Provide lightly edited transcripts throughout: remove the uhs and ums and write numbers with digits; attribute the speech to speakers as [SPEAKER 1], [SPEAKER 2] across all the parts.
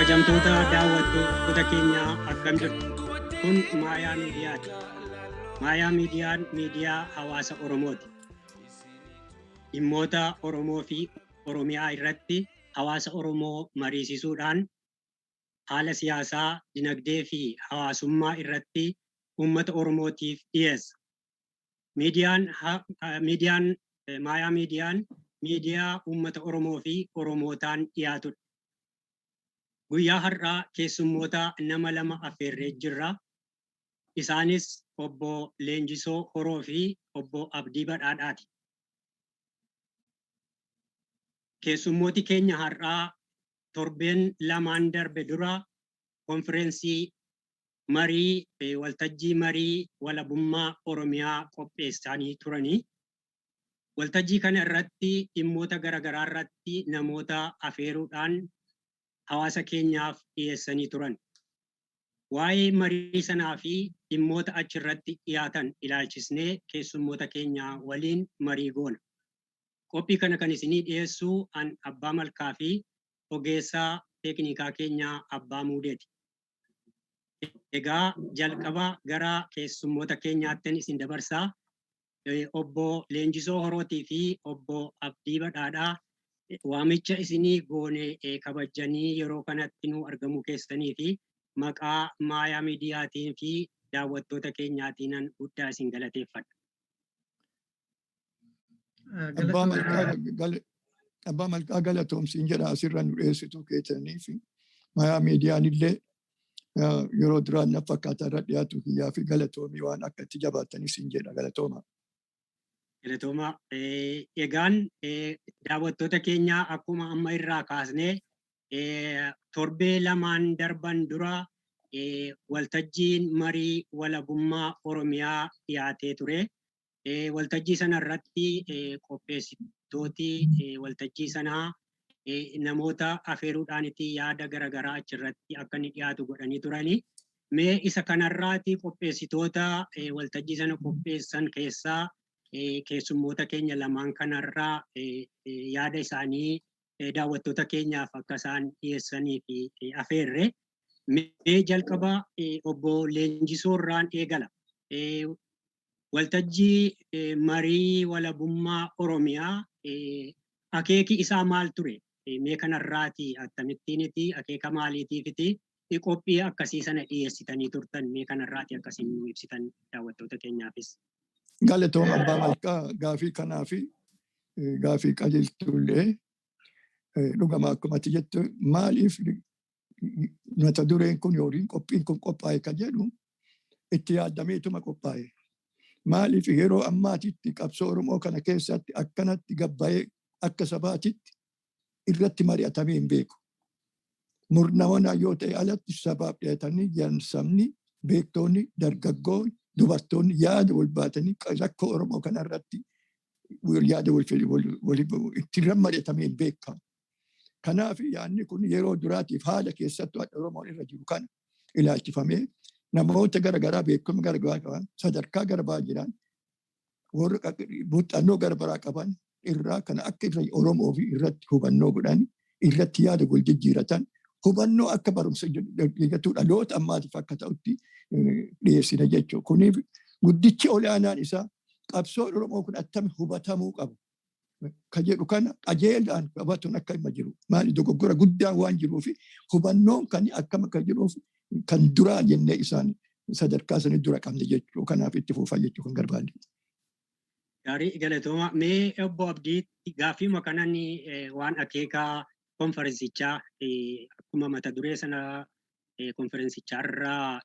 [SPEAKER 1] Kabajamtoota daawwattoota keenyaa, akkam jirtu? Kun Maayaa Miidiyaati. Maayaa Miidiyaan miidiyaa hawaasa Oromooti. Dhimmoota Oromoo fi Oromiyaa irratti hawaasa Oromoo mariisisuudhaan haala siyaasaa, dinagdee fi hawaasummaa irratti uummata Oromootiif dhiyeessa. Miidiyaan Maayaa Miidiyaan miidiyaa uummata Oromoo fi Oromootaan dhiyaatudha. Guyyaa har'aa keessummoota nama lama affeerree jirra. Isaanis Obbo Leenjisoo Horoo fi Obbo Abdii Badhaadhaati. Keessummooti keenya har'aa torbeen lamaan darbe dura konfireensii marii waltajjii marii walabummaa Oromiyaa qopheessanii turanii. Waltajjii kana irratti dhimmoota garaagaraa irratti namoota afeeruudhaan hawaasa keenyaaf dhiyeessanii turan. Waa'ee marii sanaa fi dhimmoota achirratti dhiyaatan ilaalchisnee keessummoota keenya waliin marii goona. Qophii kana kan isinii dhiyeessu an Abbaa Malkaa fi ogeessaa teeknikaa keenyaa Abbaa Muudeeti. Egaa jalqaba gara keessummoota keenyaattin isin dabarsaa. Obbo Leenjisoo Horootii fi Obbo Abdii Badhaadhaa, waamicha isinii goone kabajanii yeroo kanatti nu argamuu keessanii fi maqaa Maayaa Miidiyaatiin fi daawwattoota keenyaatiinan guddaa isin galateeffadha.
[SPEAKER 2] Abbaa Malkaa, galatoomsiin jedha asirra nu dhiyeessituu keessanii fi Maayaa Miidiyaan illee yeroo duraan na fakkaataa irra dhiyaatu kiyyaa fi galatoomii, waan akka itti jabaatanii siin jedha, galatooma.
[SPEAKER 1] Galatooma. Egaan daawwattoota keenyaa, akkuma amma irraa kaasnee torbee lamaan darban dura waltajjiin marii walabummaa Oromiyaa dhiyaatee ture. Waltajjii sana irratti qopheessitooti waltajjii sanaa namoota afeeruudhaaniti yaada garaagaraa achirratti akka inni dhiyaatu godhanii turani. Mee isa kanarraati qopheessitoota waltajjii sana qopheessan keessaa keessummoota keenya lamaan kanarraa yaada isaanii daawwattoota keenyaaf akka isaan dhiyeessanii fi afeerre. Mee jalqaba Obbo Leenjisoo irraan eegala. Waltajjii marii walabummaa Oromiyaa akeeki isaa maal ture? Mee kanarraati akkamittiiniti, akeeka maaliitiifiti qophii akkasii sana dhiyeessitanii turtan? Mee kanarraati akkasiin nu ibsitan daawwattoota keenyaafis.
[SPEAKER 2] Galatooma, Abbaa Malkaa, gaafii kanaa fi gaafii qajeeltullee. Dhugama, akkuma ati jettu, maaliif mata dureen kun yookiin qophiin kun qophaa'e kan jedhu itti yaadameetuma qophaa'e. Maaliif yeroo ammaatitti qabsoo Oromoo kana keessatti akkanatti gabbayee akka sabaatitti irratti mari'atamee hin beeku. Murnawana yoo ta'e alatti sabaaf dhiyaatanii sabni, beektoonni, dargaggoon, dubartoonni yaada wal baatanii rakkoo Oromoo kana irratti yaada itti mari'atamee hin beekamu. Kanaaf yaadni kun yeroo duraatiif haala keessattuu Oromoon irra jiru kana ilaalchifamee namoota garaagaraa beekumsa garaagaraa qaban, sadarkaa garaagaraa jiran, warra muuxannoo garaagaraa qaban irraa kana akka irra Oromoo fi irratti hubannoo godhan, irratti yaada wal jijjiiratan, hubannoo akka barumsa jechuu dhaloota ammaatiif akka ta'utti dhiyeessina jechuudha. Kuniif guddichi olaanaan isaa qabsoo Oromoo kun attami hubatamuu qabu ka jedhu kana qajeelaan qabatuun akka hima jiru. Maali, dogoggora guddaan waan jiruuf, hubannoon kan akkam akka jiruuf kan duraa jennee isaan sadarkaa sanii dura qabne jechuu, kanaaf itti fufaa jechuu kan barbaade.
[SPEAKER 1] Gaarii, galatooma. Mee Obbo Abdiitti gaaffiima kanan waan akeekaa konferensichaa akkuma mata duree sana konferensichaa irraa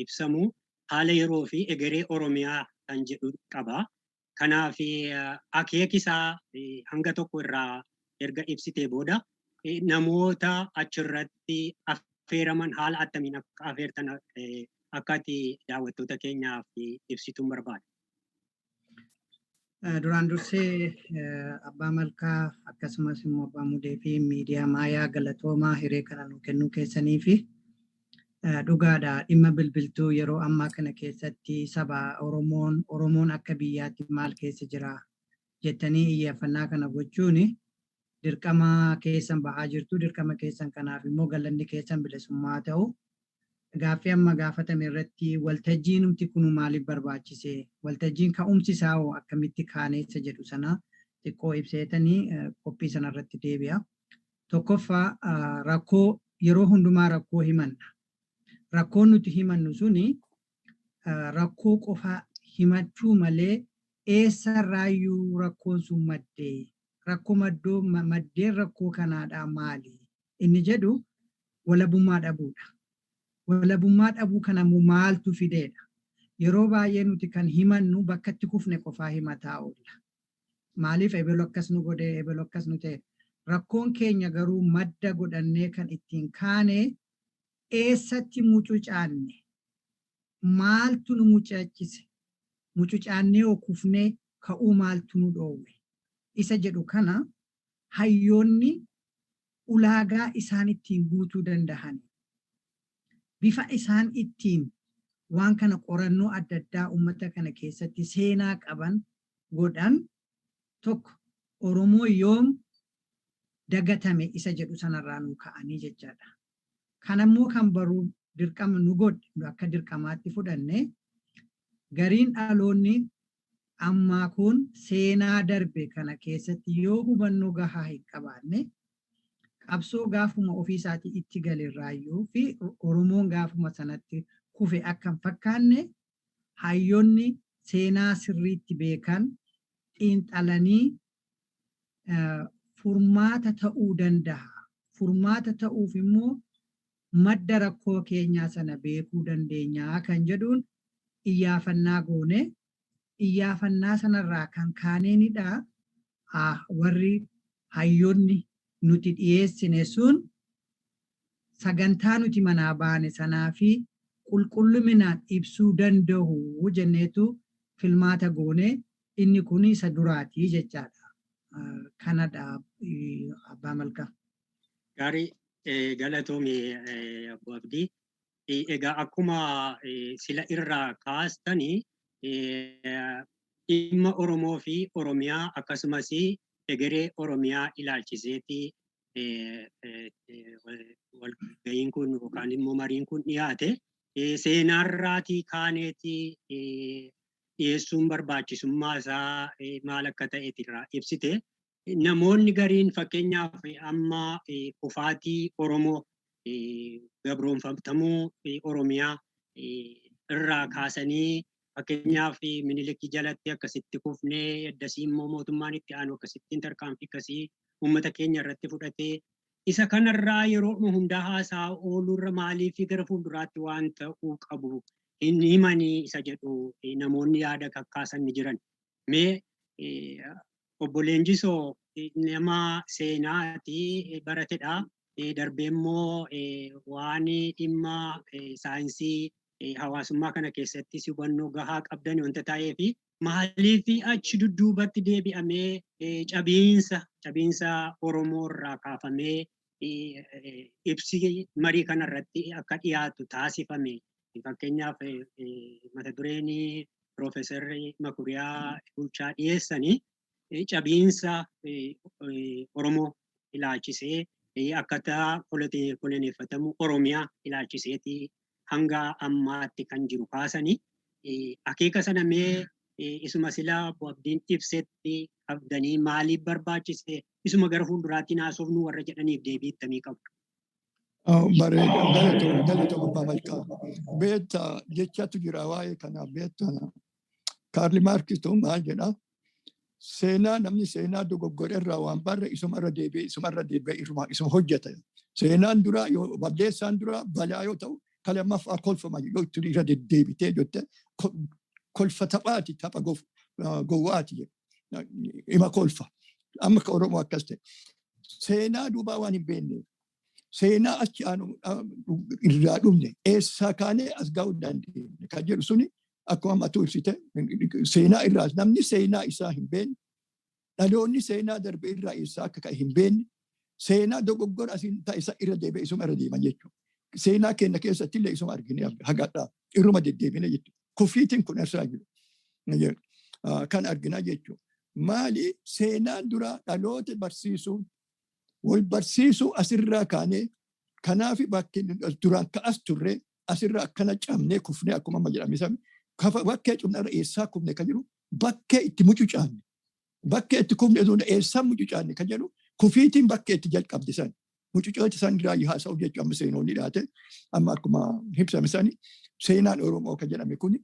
[SPEAKER 1] ibsamu haala yeroo fi egeree Oromiyaa kan jedhu qaba. Kanaaf akeeki isaa hanga tokko irraa erga ibsitee booda, namoota achirratti affeeraman haala attamiin akka affeertan akka ati daawwattoota keenyaaf ibsituun barbaada.
[SPEAKER 3] Duraan dursee Abbaa Malkaa, akkasumas immoo Abbaa Mudee fi miidiyaa Maayaa, galatoomaa hiree kana nu kennuu keessanii fi dhugaadha, dhimma bilbiltuu yeroo ammaa kana keessatti saba Oromoon akka biyyaatti maal keessa jira jettanii iyyaafannaa kana gochuun Dirqama keessan bahaa jirtu. Dirqama keessan kanaaf immoo galanni keessan bilisummaa ta'u. Gaaffii amma gaafatame irratti waltajjiin numti kunu maaliif barbaachise? Waltajjiin ka'umsi isaa hoo akkamitti kaaneessa jedhu sana xiqqoo ibseetanii qophii sana irratti deebi'a. Tokkoffaa, rakkoo yeroo hundumaa rakkoo himanna. Rakkoon nuti himannu suni rakkoo qofa himachuu malee eessarraayyuu rakkoon sun maddee, rakkoo maddoo maddeen rakkoo kanaadhaa maali? Inni jedhu walabummaa dhabuudha. Walabummaa dhabuu kanammoo maaltu fideedha? Yeroo baay'ee nuti kan himannu bakka itti kufne qofaa himataa oolla. Maaliif ebelu akkas nu godhe, ebelu akkas nu ta'e. Rakkoon keenya garuu madda godhannee kan ittiin kaane eessatti mucucaanne? Maaltu nu mucucaachise? Mucucaannee hoo kufnee ka'uu maaltu nu dhoowwe? Isa jedhu kana hayyoonni ulaagaa isaan ittiin guutuu danda'an, bifa isaan ittiin waan kana qorannoo adda addaa uummata kana keessatti seenaa qaban godhan, tokko Oromoo yoom dagatame isa jedhu sanarraa nu ka'anii jechaadha. Kanammoo kan baruu dirqama nu godhe, akka dirqamaatti fudhanne, gariin dhaloonni ammaa kun seenaa darbe kana keessatti yoo hubannoo gahaa hin qabaanne, qabsoo gaafuma ofii isaatii itti galerraayyuu fi Oromoon gaafuma sanatti kufe akka hin fakkaanne, hayyoonni seenaa sirriitti beekan xiinxalanii furmaata ta'uu danda'a. Furmaata ta'uuf immoo madda rakkoo keenyaa sana beekuu dandeenyaa kan jedhuun iyyaafannaa goone, iyyaafannaa sanarraa kan kaaneenidha. Warri hayyoonni nuti dhiyeessine sun sagantaa nuti manaa baane sanaa fi qulqulluminaan ibsuu danda'u jenneetu filmaata goone. Inni kun isa duraatii jechaadha. Kanadha, Abbaa Malkaa.
[SPEAKER 1] Gaarii, galatoomi Obbo Abdii. Egaa akkuma sila irraa kaastanii, dhimma Oromoo fi Oromiyaa akkasumas egeree Oromiyaa ilaalchiseeti walga'iin kun yookaan immoo mariin kun dhiyaate. Seenaarraatii kaaneeti dhiyeessuun barbaachisummaa isaa maal akka ta'e irraa ibsite. Namoonni gariin fakkeenyaaf amma kufaatii Oromoo, gabroonfamtamuu Oromiyaa irraa kaasanii, fakkeenyaaf Minilikii jalatti akkasitti kufnee, eddasii immoo mootummaan itti aanu akkasittiin tarkaanfii akkasii uummata keenya irratti fudhatee, isa kanarraa yeroo hundaa haasaa ooluurra maaliif gara fuulduraatti waan ta'uu qabu hin himanii isa jedhu namoonni yaada kakkaasan ni jiran. Mee Obbo Leenjisoo, nama seenaati baratedha. Darbee immoo waan dhimma saayinsii hawaasummaa kana keessattis hubannoo gahaa qabdan wanta ta'eef, maaliif achi dudduubatti deebi'amee cabiinsa Oromoo irraa kaafamee ibsi marii kanarratti akka dhiyaatu taasifame? Fakkeenyaaf mata dureen Piroofeesarri Makuriyaa Bulchaa dhiyeessanii cabiinsa Oromoo ilaalchisee, akkaataa koloneeffatamuu Oromiyaa ilaalchiseeti hanga ammaatti kan jiru kaasanii, akeeka sana mee isuma sila Obbo Abdiin ibsetti qabdanii maaliif barbaachise, isuma gara fuulduraatti haasofnu warra jedhaniif deebii ittamii qabdu?
[SPEAKER 2] Bareeda, galatoom, galatoom Abbaa Malkaa. Beektaa, jechatu jira waa'ee kanaa beektaa. Kaarli Maarkistu maal jedhaa? Seenaa namni seenaa dogoggore irraa waan barre isuma irra deebi'ee, isuma irra deebi'ee isuma hojjeta. Seenaan duraa yoo balleessaan duraa balaa yoo ta'u, kan lammaffaa kolfama yoo itti irra deddeebitee jette, kolfa taphaati, tapha gowwaati jedhu. Ima kolfa. Amma ka Oromoo akkas ta'e. Seenaa duubaa waan hin beekneef, seenaa achi aanu irraa dhumne, eessaa kaanee as ga'uu dandeenye kan jedhu suni, akkuma ammatu ibsite, seenaa irraa namni seenaa isaa hin beekne, dhaloonni seenaa darbe irraa eessaa akka ka'e hin beekne, seenaa dogoggora asiin ta'e isa irra deebi'e isuma irra deeman jechuudha. Seenaa keenya keessatti illee isuma argine hagadhaa irruma deddeebine jechuudha. Kufiitiin kun eessaa jiru kan argina jechuudha. Maali, seenaan duraa dhaloota barsiisuun Wal barsiisuu asirraa kaanee, kanaaf bakki duraan ka'as turre asirraa akkana cabnee kufnee, akkuma amma jedhame sami kafa bakkee cumnarra eessaa kufne kan jedhu, bakkee itti mucucaanne, bakkee itti kufne osoo eessaa mucucaanne kan jedhu, kufiitiin bakkee itti jalqabde san mucucoota san irraa haasa'u jechuu. Amma seenoonni dhiyaate, amma akkuma ibsame sani, seenaan Oromoo kan jedhame kuni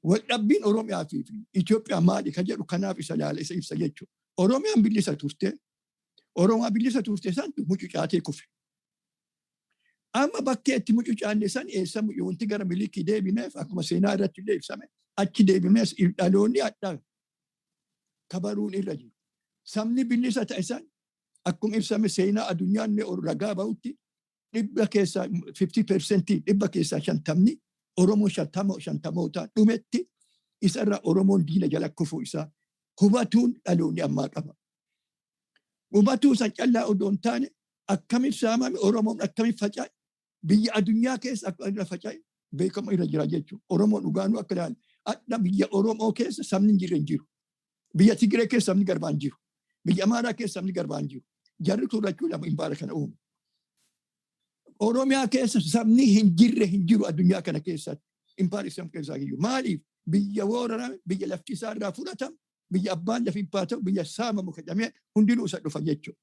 [SPEAKER 2] waldhabbiin Oromiyaa fi Itoophiyaa maali kan jedhu, kanaaf isa laala, isa ibsa jechuudha. Oromiyaan bilisa turte, Oromaa bilisa turte santu mucucaatee kufe. Amma bakkee itti mucucaanne san eessa wanti gara Milikii deebineef, akkuma seenaa irratti illee ibsame, achi deebinees dhaloonni addaa kabaruun irra jiru. Sabni bilisa ta'e san, akkuma ibsame, seenaa addunyaan ragaa bahutti, 100 keessaa 50%, 50% Oromoo 50mootaan dhumetti, isarra Oromoon diina jala kufuu isaa hubatuun dhaloonni ammaa qaba. Hubatuu san callaa odoo hin taane, akkamitti saamame Oromoon, akkamitti faca'e, biyya addunyaa keessa akka irra faca'e beekamu irra jira jechuudha. Oromoon dhugaanuu akka ilaalu adda biyya Oromoo keessa sabni hin jirre hin jiru. Biyya Tigree keessa sabni garbaan jiru. Biyya Amaaraa keessa sabni garbaan jiru. Jarri turachuu lama imbaara kana uumu. Oromiyaa keessa sabni hin jirre hin jiru addunyaa kana keessatti. Impaayera isaan keessaa iyyuu. Maaliif? Biyya weerarame, biyya lafti isaa irraa fudhatame, biyya abbaan lafi ta'u, biyya saamamu jedhamee hundinuu isa dhufa jechuudha.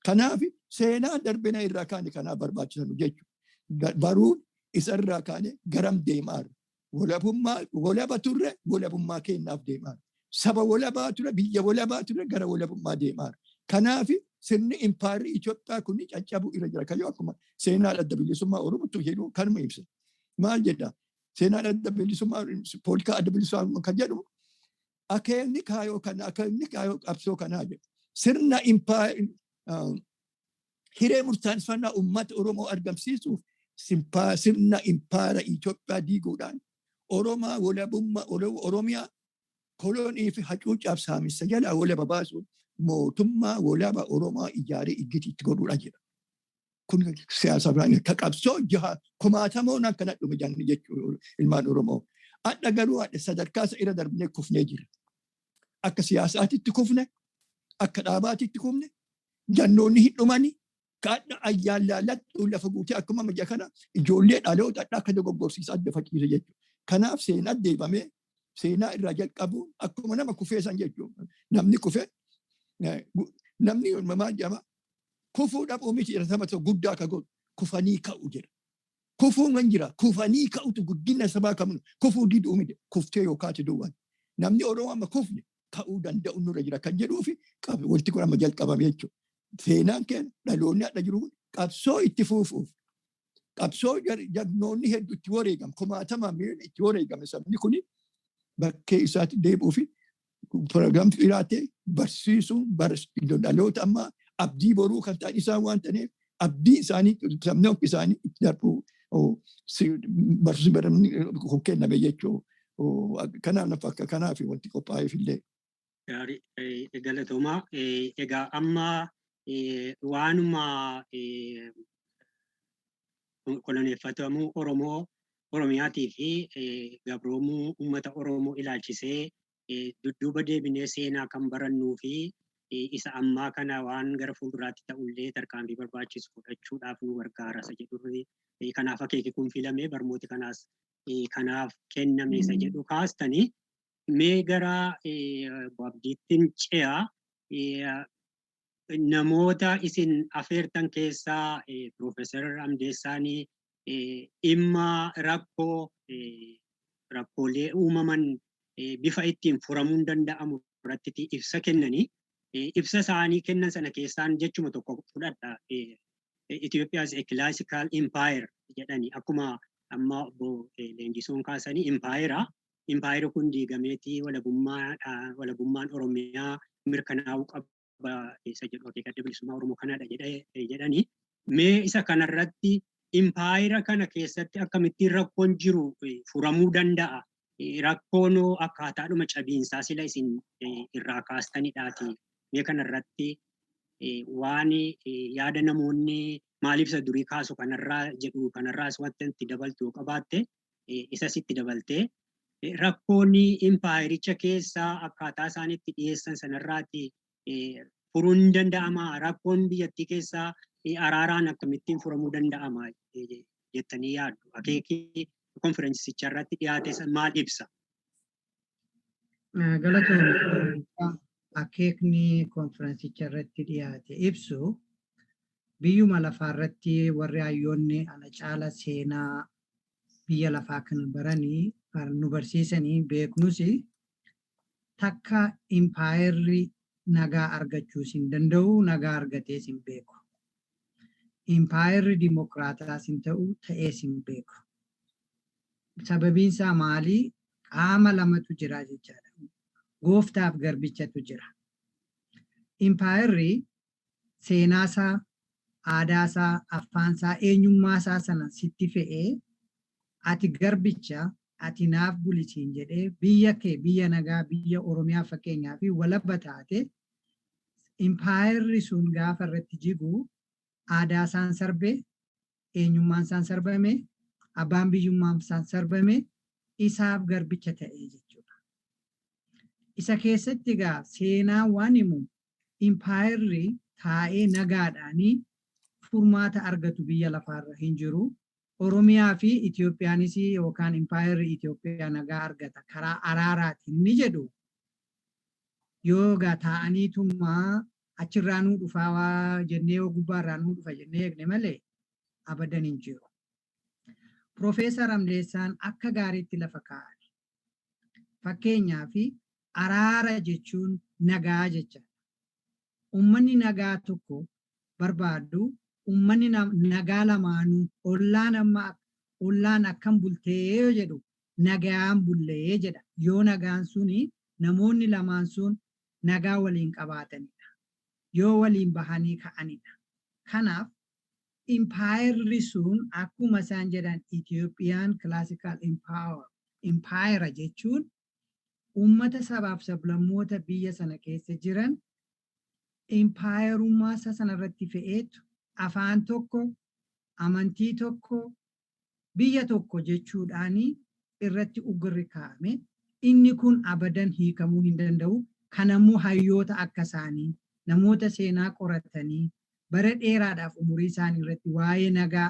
[SPEAKER 2] Kanaaf seenaa darbina irraa kaane kanaaf barbaachisan jechuudha. Baruun isa irraa kaane garam deemaa? Walabummaa, walaba turre, walabummaa keenyaaf deemaa. Saba walabaa ture, biyya walabaa ture, gara walabummaa deemaa. Kanaaf sirni impaayerri Itoophiyaa kun caccabuu irra jira. Kayyoo akkuma seenaa adda bilisummaa Oromootu jedhu kanuma ibsa. Maal jedha? Seenaan adda bilisummaa, poolitikaa adda bilisummaa kan jedhu, akeekni kaayoo kana, akeekni kaayoo qabsoo kanaa jedha. Sirna impaayerri hiree murteeffannaa uummata Oromoo argamsiisuuf sirna impaayera Itoophiyaa diiguudhaan Oromaa walabummaa Oromiyaa kolonii fi hacuucaaf saamissa jalaa walaba baasuun mootummaa walaba Oromaa ijaaree iggiti itti godhuudha jedha. Kun siyaasa biraan ka qabsoo jaha kumaatamoon akkana dhume janni jechuudha ilmaan Oromoo. Adha garuu adha sadarkaa isa irra darbinee kufnee jira. Akka siyaasaatitti kufne, akka dhaabaatitti kufne, jannoonni hin dhumani, kaadha ayyaan laallattu lafa guutee akkuma ammayyaa kana ijoollee dhaloota adda akka dogoggorsiisaa adda faciise jechuudha. Kanaaf seenaa deebamee seenaa irraa jalqabuun akkuma nama kufee san jechuudha. Namni kufee, namni maal jedhama, kufuu dhabuu miti jedha, saba tokko guddaa akka godhu kufanii ka'u jedha. Kufuun kan jira, kufanii ka'utu guddina sabaa kamnu, kufuu diduu miti, kuftee yookaati duwwaan. Namni Oromoo amma kufne ka'uu danda'u nurra jira kan jedhuu fi wanti kun amma jalqabame jechuudha. Seenaan keenya dhaloonni hadha jiru kun qabsoo itti fuufuuf, qabsoo jagnoonni hedduu itti wareegame, kumaatama miiliyoona itti wareegame, sabni kuni bakkee isaatti deebi'uu fi pirogiraamii jiraatee barsiisuun dhaloota ammaa abdii boruu kan ta'an isaan waan ta'eef, abdii isaanii sabni isaanii itti darbuu barsiisuun kun kenname jechuu. Kanaaf akka kanaaf wanti qophaa'eef illee.
[SPEAKER 1] Gaarii, galatoomaa. Egaa amma waanuma koloneeffatamuu Oromoo Oromiyaatii fi gabroomuu uummata Oromoo ilaalchisee dudduuba deebinee seenaa kan barannuu fi isa ammaa kana waan gara fuulduraatti ta'ullee tarkaanfii barbaachisu fudhachuudhaaf nu gargaara isa jedhu, kanaaf akeeki kun filame, barmooti kanaas kanaaf kenname isa jedhu kaastanii, mee gara Abdiittiin ce'a. Namoota isin afeertan keessaa Piroofeesar Hamdeessaanii dhimma rakkoolee uumaman bifa ittiin furamuun danda'amu irratti ibsa kennanii, ibsa isaanii kennan sana keessaan jechuma tokko fudhadha. "Ethiopia is a classical empire" jedhani, akkuma amma obbo Leenjisoon kaasanii impaayera. Impaayerri kun diigameetii walabummaan Oromiyaa mirkanaa'uu qaba isa jedhu, akeeka Adda Bilisummaa Oromoo kanadha jedhanii. Mee isa kanarratti impaayera kana keessatti akkamittiin rakkoon jiru furamuu danda'a? Rakkoon akkaataadhuma cabiinsaa sila isin irraa kaastanidhaati. Mee kanarratti waan yaada namoonni maaliif isa durii kaasu kanarraa jedhu kanarraas wanta itti dabaltu yoo qabaatte isas itti dabaltee, rakkoon impaayericha keessaa akkaataa isaan itti dhiyeessan sanarraati. furuun hin danda'ama? Rakkoon biyyattii keessaa araaraan akkamittiin furamuu danda'ama jettanii yaaddu? Akeekii konferensicha irratti dhiyaate maal ibsa?
[SPEAKER 3] Galatoomii, akeekni konferensicha irratti dhiyaate ibsu biyyuma lafaa irratti warri hayyoonni ana caala seenaa biyya lafaa kana baranii nu barsiisanii beeknus, takka impaayerri nagaa argachuus hin danda'u, nagaa argatees hin beeku. Impaayerri dimokiraataas hin ta'u, ta'ees hin beeku. Sababiin isaa maali? Qaama lamatu jira jechaadha. Gooftaaf garbichatu jira. Impaayerri seenaasaa, aadaasaa, afaansaa, eenyummaasaa sana sitti fe'ee, ati garbicha, ati naaf bulisiin jedhee, biyya kee, biyya nagaa, biyya Oromiyaa fakkeenyaa fi walaba taate, impaayerri sun gaafa irratti jigu aadaa isaan sarbee, eenyummaan isaan sarbame, abbaan biyyummaan isaan sarbame, isaaf garbicha ta'ee jechuudha. Isa keessatti egaa seenaa waan himu, impaayerri taa'ee nagaadhaanii furmaata argatu biyya lafaarra hin jiru. Oromiyaa fi Itoophiyaanis yookaan impaayerri Itoophiyaa nagaa argata karaa araaraatiin ni jedhu. Yoo egaa taa'aniitumaa achirraa nuu dhufaa jennee, yoo gubbaarraa nuu dhufa jennee eegne malee, abadan hin jiru. Profeesar Hamdeessaan akka gaariitti lafa kaa'an. Fakkeenyaaf, araara jechuun nagaa jechaadha. Uummanni nagaa tokko barbaadu, uummanni nagaa lamaanuu, ollaan amma ollaan akkam bultee yoo jedhu, nagaan bullee jedha. Yoo nagaan suni namoonni lamaan sun nagaa waliin qabaatanidha. Yoo waliin bahanii ka'anidha. Kanaaf impaayerri sun akkuma isaan jedhan, Itoophiyaan classical impaayera jechuun uummata sabaaf sablammoota biyya sana keessa jiran impaayerummaa isa sanarratti fe'eetu, afaan tokko, amantii tokko, biyya tokko jechuudhaani irratti uggurri kaa'ame. Inni kun abadan hiikamuu hin danda'u. Kanammoo hayyoota akka isaanii, namoota seenaa qoratanii, bara dheeraadhaaf umurii isaanii irratti waa'ee nagaa,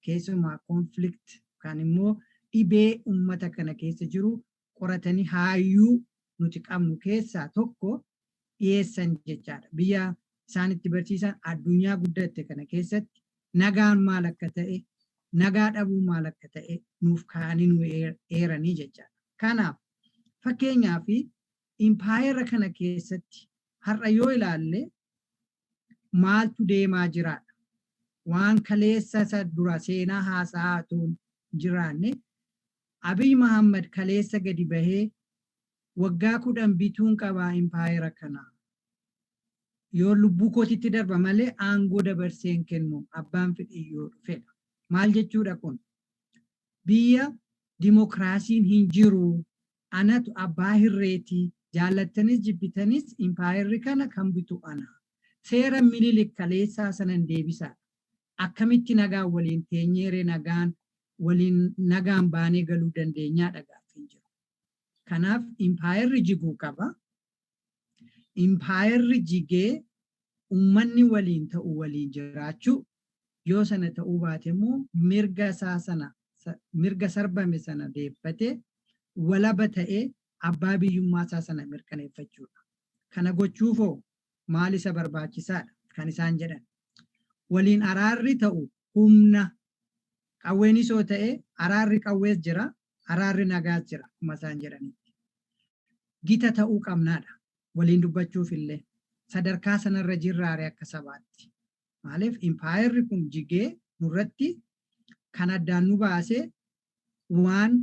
[SPEAKER 3] keessumaa conflict yookaan immoo dhibee uummata kana keessa jiru qoratanii, hayyuu nuti qabnu keessaa tokko dhiyeessan jechaadha. Biyya isaan itti barsiisan, addunyaa guddatte kana keessatti nagaan maal akka ta'e, nagaa dhabuu maal akka ta'e nuuf kaa'anii nu eeranii jechaadha. Kanaaf fakkeenyaaf impaayera kana keessatti har'a yoo ilaalle maaltu deemaa jiraadha? Waan kaleessa isa dura seenaa haasa'aa tuun jiraanne, Abiy Mahammad kaleessa gadi bahee waggaa 10 bituun qabaa impaayera kana. Yoo lubbuu kootitti darba malee aangoo dabarseen kennu abbaan fedhiyyoo dhufedha. Maal jechuudha kun? Biyya dimokiraasiin hin jiru. Anatu abbaa hirreetii. Jaallattanis jibbitanis impaayerri kana kan bitu ana. Seera Minilik kaleessaa sanan deebisaadha. Akkamitti nagaan waliin teenyeeree, nagaan waliin nagaan baanee galuu dandeenyaadha gaaffiin jiru. Kanaaf impaayerri jiguu qaba. Impaayerri jigee uummanni waliin ta'u waliin jiraachuu, yoo sana ta'uu baate immoo mirga isaa sana, mirga sarbame sana deeffatee, walaba ta'ee abbaa biyyummaa isaa sana mirkaneeffachuudha. Kana gochuufoo maal isa barbaachisaadha kan isaan jedhan? Waliin araarri ta'u humna qawweenis yoo ta'e, araarri qawwees jira, araarri nagaas jira akkuma isaan jedhanitti. Gita ta'uu qabnaadha waliin dubbachuuf illee. Sadarkaa sanarra jirraare akka sabaatti? Maaliif impaayerri kun jigee nurratti kan addaan nu baase waan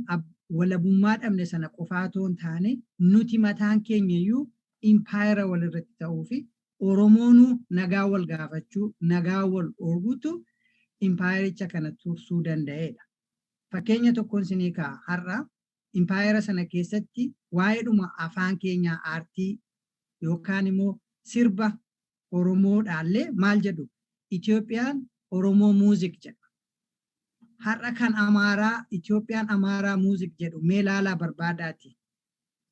[SPEAKER 3] walabummaa dhabne sana qofaa otoo hin taane, nuti mataan keenya iyyuu impaayera walirratti ta'uu fi Oromoonuu nagaa wal gaafachuu, nagaa wal dhorgutu impaayericha kana tursuu danda'edha. Fakkeenya tokkoon isinii ka'a. Har'a impaayera sana keessatti waa'eedhuma afaan keenyaa, aartii yookaan immoo sirba Oromoodhaallee maal jedhu? Itoophiyaan Oromoo music jedha. Har'a kan Amaaraa Itoophiyaan Amaaraa music jedhu mee laalaa barbaadaati,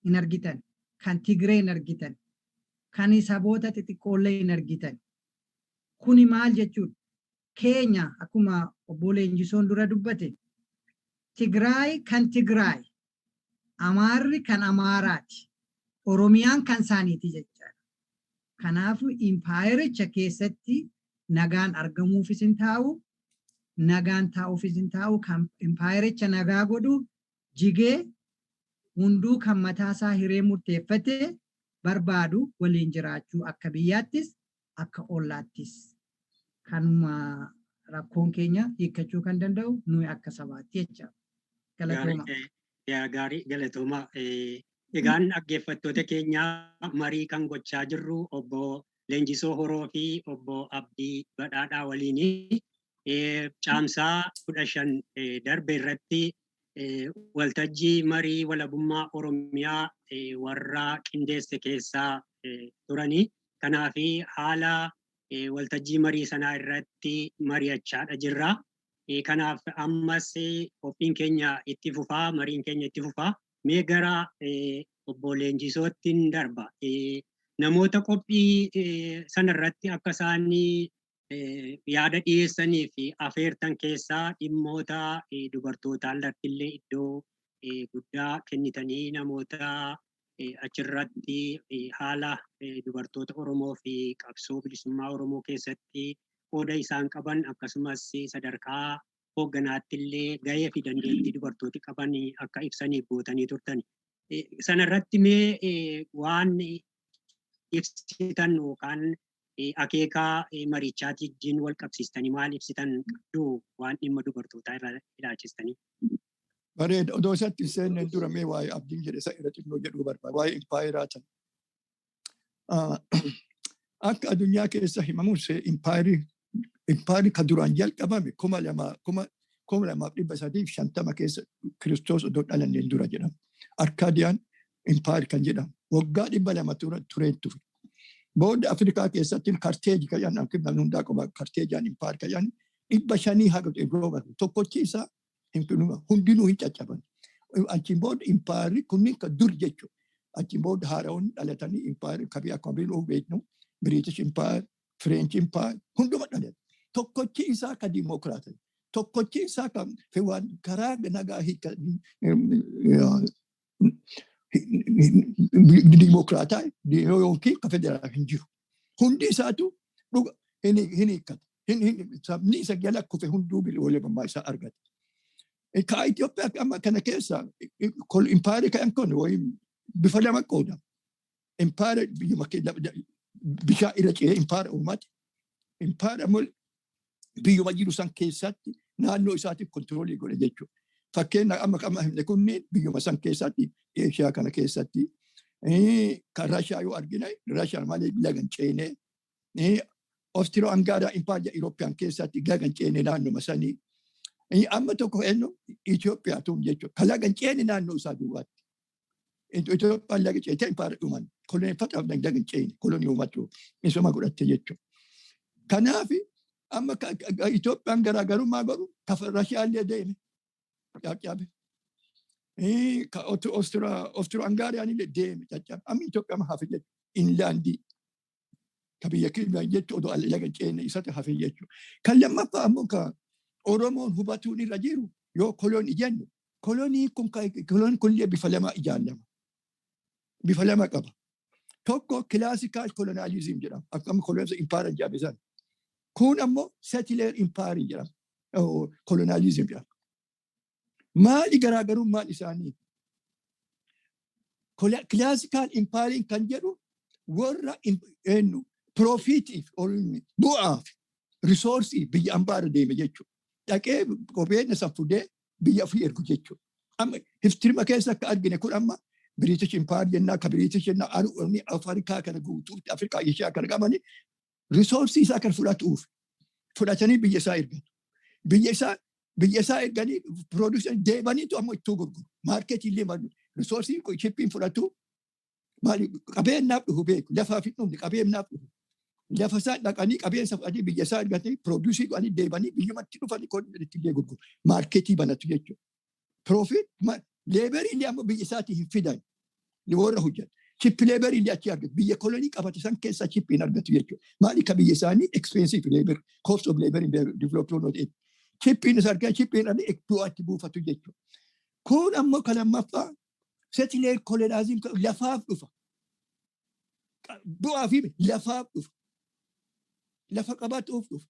[SPEAKER 3] hin argitan. Kan Tigree hin argitan. Kan saboota xixiqqoollee hin argitan. Kuni maal jechuudha? Keenya akkuma obbo Leenjisoon dura dubbate, Tigraay kan Tigraay, Amaarri kan Amaaraati, Oromiyaan kan isaaniiti jechaadha. Kanaafuu impaayericha keessatti nagaan argamuufis hin taa'u, nagaan taa'uufis hin taa'u. Kan impaayericha nagaa godhu jigee hunduu kan mataasaa hiree murteeffate barbaadu waliin jiraachuu, akka biyyaattis akka ollaattis. Kanuma rakkoon keenya hiikkachuu kan danda'u nuyi akka sabaatti jecha. Galatooma.
[SPEAKER 1] Gaarii, galatooma. Egaan dhaggeeffattoota keenya, marii kan gochaa jirru obbo Leenjisoo Horoo fi obbo Abdii Badhaadhaa waliini. Caamsaa 15 darbe irratti waltajjii marii walabummaa Oromiyaa warra qindeesse keessaa turanii. Kanaaf haala waltajjii marii sanaa irratti mari'achaadha jirra. Kanaaf ammas qophiin keenya itti fufaa, mariin keenya itti fufaa. Mee gara obbo Leenjisootti darba. Namoota qophii sanarratti akka isaan yaada dhiyeessanii fi afeertan keessaa dhimmoota dubartootaa irratti illee iddoo guddaa kennitanii, namoota achirratti haala dubartoota Oromoo fi qabsoo bilisummaa Oromoo keessatti qooda isaan qaban, akkasumas sadarkaa hoogganaatti illee gahee fi dandeettii dubartooti qaban akka ibsaniif gootanii turtan. Sanarratti mee waan ibsitan yookaan akeekaa marichaatii wajjin wal qabsiistanii maal ibsitan qabdu, waan dhimma dubartootaa irraa ilaalchistanii?
[SPEAKER 2] Bareeda. Odoo isatti hin seenneen dura mee waa'ee Abdiin jedhe isa irra xinnoo jedhuu barbaada. Waa'ee impaayeraa tan. Akka addunyaa keessa himamus impaayerii kan duraan jalqabame 2350 keessa Kiristoos odoo dhalanneen dura jedhama. Arkaadiyaan Empire kan jedhamu waggaa 200 tureen ture. Booda Afrikaa keessatti Karteeji kan jedhan, namni hundaa qaba, Karteejaan Empire kan jedhan 500 haga Rooma tokkochi isaa hundinuu hin caccaban. Achiin booda impaayerri kunniin kan dur jechuudha. Achiin booda haarawoonni dhalatanii impaayerri kabii akkuma beeknu beeknu British Empire, French Empire hunduma dhalate. Tokkochi isaa kan dimokiraata. Tokkochi isaa kan waan karaa nagaa hiika dimokiraataa yookiin kan federaal hin jiru. Hundi isaatu dhuga hin hiikkata. Sabni isa jala kufe hunduu walabummaa isaa argata. Ka Itoophiyaa amma kana keessa impaayerri kan kun bifa lama qoodama. Impaayera biyyuma bishaan irra ce'ee impaayera uummate. Impaayera ammoo biyyuma jiru san keessatti naannoo isaatiif control godhe jechuudha. Fakkeenya amma himne kunneen biyyuma san keessatti, Eeshiyaa kana keessatti kan Rashaa yoo argine, Rashaan malee lagan ceenee, Ostiroo Hangaaraa Empire Irooppiyaan keessatti lagan ceenee naannoma sanii. Amma tokko eenyu Itoophiyaa tun jechuudha. Kan lagan ceene naannoo isaa duwwaatti. Itoophiyaan laga ceetee impaayera dhuman koloneeffataaf lagan ceene kolonii uummatu misooma godhatte jechuudha. Kanaaf amma Itoophiyaan garaagarummaa godhu kafa Rashiyaallee deeme caccabe. Ostiro Hangaariyaan illee deeme, caccabe. Amma Itoophiyaan hafe jechuudha. Inland ka biyya keenya jechuudha, odoo laga ceene isatti hafe jechuudha. Kan lammaffaa ammoo ka Oromoon hubatuun irra jiru, yoo kolonii jennu, kolonii kun koloniin kunillee bifa lama ijaarama. Bifa lama qaba. Tokko classical colonialism jedhama. Akkam colonialism empire jedhame sana. Kun ammoo settler empire jedhama. Colonialism jedhama. Maali garaagarummaan isaanii? Classical empire kan jedhu warra eenyu profitiif, bu'aaf, resource biyya ambaara deeme jechuudha. Dhaqee qabeenya san fudee biyya ofii ergu jechuudha. Amma historyma keessa akka argine kun amma British Empire jennaa, ka British jennaa, Afrikaa kana guutuu, Afrikaa Ishiyaa kana qabanii resource isaa kan fudhatuuf fudhatanii biyya isaa ergatu. Biyya isaa erganii production deebaniitu ammoo ittuu gurguru. Market illee resource shipiin fudhatu, maali qabeenyaaf dhufu beeku, lafaaf hin dhumne, qabeenyaaf dhufu. Lafa isaa dhaqanii qabeenya fudhatanii biyya isaa ergatanii produce godhanii deebanii biyyumatti dhufanii itti illee gurguru. Market banatu jechuudha. Profit labor illee ammoo biyya isaatii hin fidan. Warra hojjetu. Cheap labor illee achi argatu. Biyya kolonii qabate san keessaa cheap hin argatu jechuudha. Maali ka biyya isaanii expensive labor, cost of labor in developed not it. Cheapiin isa argaa, cheapiin argate bu'aatti buufatu jechuudha. Kun ammoo kan lammaffaa settler colonialism lafaaf dhufa. Bu'aa fi lafaaf dhufa. Lafa qabatuuf dhufa.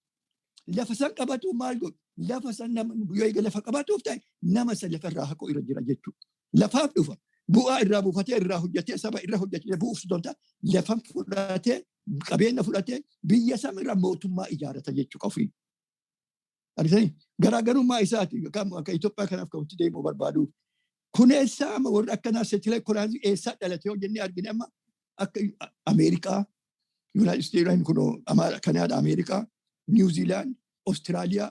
[SPEAKER 2] Lafa san qabatu maal godhu? Lafa san nama yoo eega lafa qabatuuf ta'e, nama san lafa irraa haquu irra jira jechuudha. Lafaaf dhufa. Bu'aa irraa buufatee, irraa hojjetee, saba irra hojjetee bu'uuf donta lafa fudhatee, qabeenya fudhatee, biyya sana irra mootummaa ijaarata jechuudha ofii. Argitanii, garaagarummaa isaati akka Itoophiyaa kanaaf kan itti deemuu barbaadu. Kun eessaa amma warri akkanaa settler colonialism eessaa dhalate yoo jennee argine, amma akka Ameerikaa, United States kun, Kanaadaa, Ameerikaa, New Zealand, Austraaliyaa,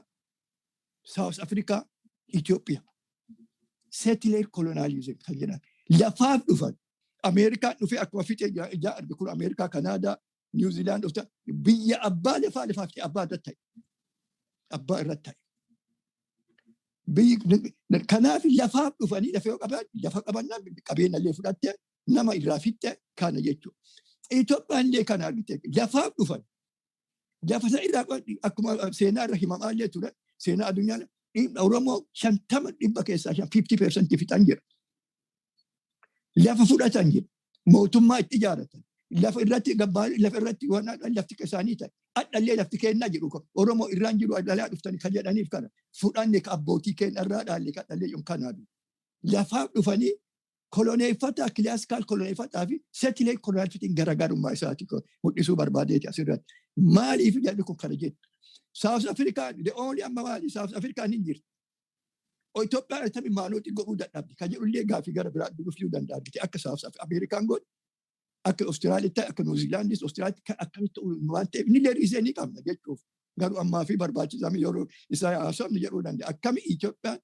[SPEAKER 2] South Africa, Itoophiyaa. Settler colonialism kan jedhan. Lafaaf dhufan. Ameerikaan dhufee akkuma fixee ijaa arge kun Ameerikaa, Kanaadaa, New Zealand dhufta biyya abbaa lafaa lafaaf ta'e abbaa irratti ta'e. Abbaa irratti ta'e. Kanaaf lafaaf dhufanii lafa yoo qaban, lafa qabannaan qabeenya illee fudhatte, nama irraa fixxe kana jechuudha. Itoophiyaan illee kana argite, lafaaf dhufan. Lafa sana irraa akkuma seenaa irra himamaa illee ture, seenaa addunyaa Oromoo 50 50% fixan jira. Lafa fudhatan jira. Mootummaa itti ijaaratan. Lafa irratti gabbaa, lafa irratti waan lafti isaanii ta'e. Adhallee lafti kennaa jedhu, Oromoo irraan jiru dhalaa dhuftanii kan jedhaniif kana fudhanne, ka abbootii keenya irraa dhaalle kan dhallee jiru kanaaf. Lafaaf dhufanii koloneeffataa, classical koloneeffataa fi settler colonialismiin garaagarummaa isaati mul'isuu barbaadeeti asirratti. Maaliif jedhu kun kana jettu. South Africa, the only amma maali South Africa hin jirti. Itoophiyaan attami maalooti godhuu dadhabdi kan jedhullee gaafii gara biraa dhufuu danda'a. Akka South Amerikaan godhu, akka Austraalitti, akka New Zealandis, Austraalitti akkamitti waan ta'eef inni illee reason ni qabna jechuuf. Garuu ammaa fi barbaachisaa yeroo isaa haasofni jedhuu danda'a. Akkami Itoophiyaan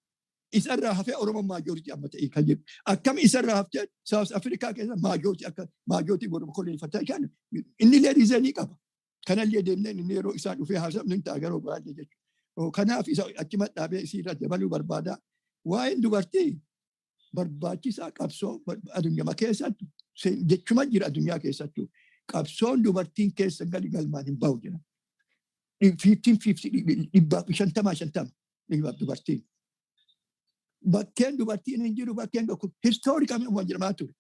[SPEAKER 2] isarraa hafee Oromoo majority amma ta'e kan jedhu. Akkami isarraa haftee South Africa keessa majority akka majority godhu koloneeffataa kan inni illee reason ni qaba. Kanallee deemnee inni yeroo isaa dhufee haasofni hin ta'a garuu baay'ee jechuudha. Kanaaf isa achuma dhaabee isiirra dabaluu barbaada. Waa'een dubartii barbaachisaa qabsoo addunyaa keessattu jechuma jira, addunyaa keessattuu qabsoon dubartiin keessa gali galmaan hin bahu jira. 50-50, 50-50 dhibbaaf dubartiin. Bakkeen dubartiin hin jiru, bakkeen tokko historically waan jedhamaa ture.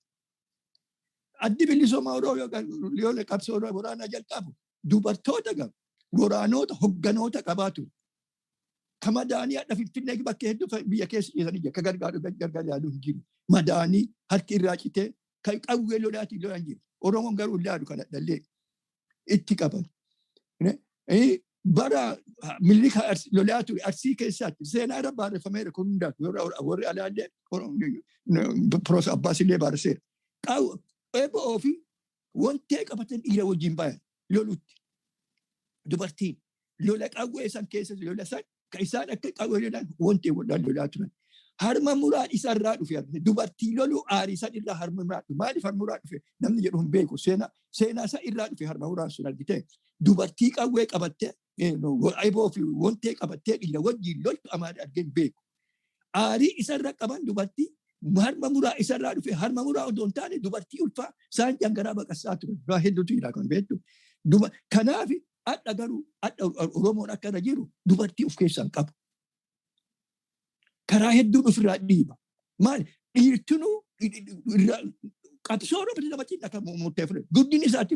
[SPEAKER 2] Addi bilisummaa Oromoo yoo qabsoo waraanaa jalqabu dubartoota qaba. Waraanota hogganoota qabaa ture. Ka madaanii hadha Finfinnee bakkee hedduu biyya keessa ciisanii jira. Ka gargaaru gargaar yaaluu hin jiru. Madaanii harki irraa citee kan qawwee lolaatiin lolan jiru. Oromoon garuu hin laalu kana dhallee itti qaban. Bara Minilik lolaa ture Arsii keessatti seenaa irra barreeffameera kun hundaatu, warri alaallee Profeesar Abbaas illee barreesseera. Eeboo fi wantee qabatan dhiira wajjin bayan lolutti. Dubartiin lola qawwee san keessa lola san kan isaan akka qawwee lolan wantee waldaan lolaa turan. Harma muraan isarraa dhufe, dubartii loluu aarii san irraa harma muraa dhufe. Maaliif harma muraa dhufe namni jedhu hin beeku. Seenaa isaa irraa dhufe harma muraan sun, argite. Dubartii qawwee qabattee, eeboo fi wantee qabattee dhiira wajjin loltu amaadha argee hin beeku. Aarii isarra qaban dubartii harma muraa isarraa dhufe. Harma muraa odoo hin taane dubartii ulfaa isaan jangaraa baqassaa ture. Waa hedduutu jira kan beektu. Kanaaf adha garuu adha Oromoon akka irra jiru dubartii of keessaa hin qabu. Karaa hedduun ofirraa dhiiba. Maali? Dhiirtinuu qabsoo Oromoo namatti akka murteeffate. Guddinni isaatti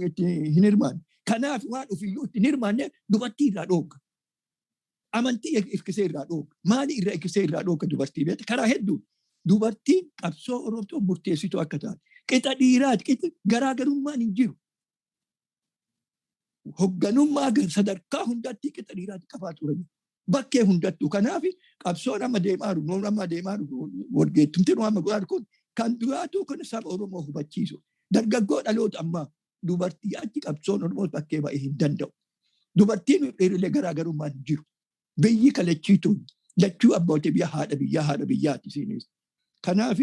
[SPEAKER 2] itti hin hirmaanne. Kanaaf waan ofiiyyuu itti hin hirmaanne dubartii irraa dhoogga. Amantii hirkisee irraa dhoogga. Maali irraa hirkisee irraa dhoogga dubartii beekta? Karaa hedduu. Dubartiin qabsoo Oromoo murteessituu akka taate. Qixa dhiiraati. Qixa garaagarummaan hin jiru. Hogganummaa sadarkaa hundatti qixa dhiiraati qabaa ture. Bakkee hundattuu kanaaf qabsoon amma deemaa jiru, nuun amma deemaa jiru, walgeettumti nu amma godhaa kun kan duraatu kun saba Oromoo hubachiisu. Dargaggoo dhaloota ammaa dubartii achi qabsoon Oromoo bakkee ba'ee hin danda'u. Dubartiin dhiirillee garaagarummaan hin jiru. Biyyi kalachiituun lachuu abbootii biyya haadha biyyaa haadha biyyaati isiinis. Kanaaf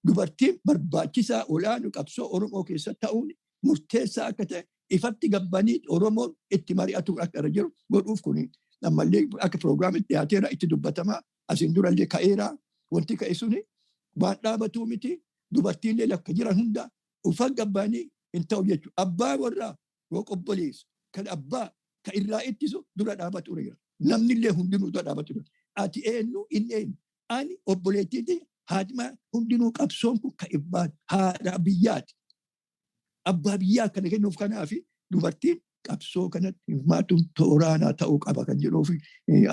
[SPEAKER 2] dubartiin barbaachisaa olaanu qabsoo Oromoo keessa ta'uun murteessaa akka ta'e ifatti gabbanii Oromoon itti mari'atu akka irra jiru godhuuf, kun ammallee akka piroogiraamitti dhiyaateera, itti dubbatamaa asiin durallee ka'eera. Wanti ka'e suni waan dhaabatuu miti. Dubartiillee lakka jiran hunda ufan gabbaanii hin ta'u jechuudha. Abbaa warraa yoo qobboleessu kan abbaa ka irraa ittisu dura dhaabatu jira. Namnillee hundinuu dura dhaabatu jira. Ati eenyu, inni eenyu? Ani obboleettiiti haadhima hundinuu qabsoon kun ka ibbaan haadha biyyaati. Abbaa biyyaa kana kennuuf kanaafi dubartiin qabsoo kanatti hirmaatuun tooraanaa ta'uu qaba kan jedhuuf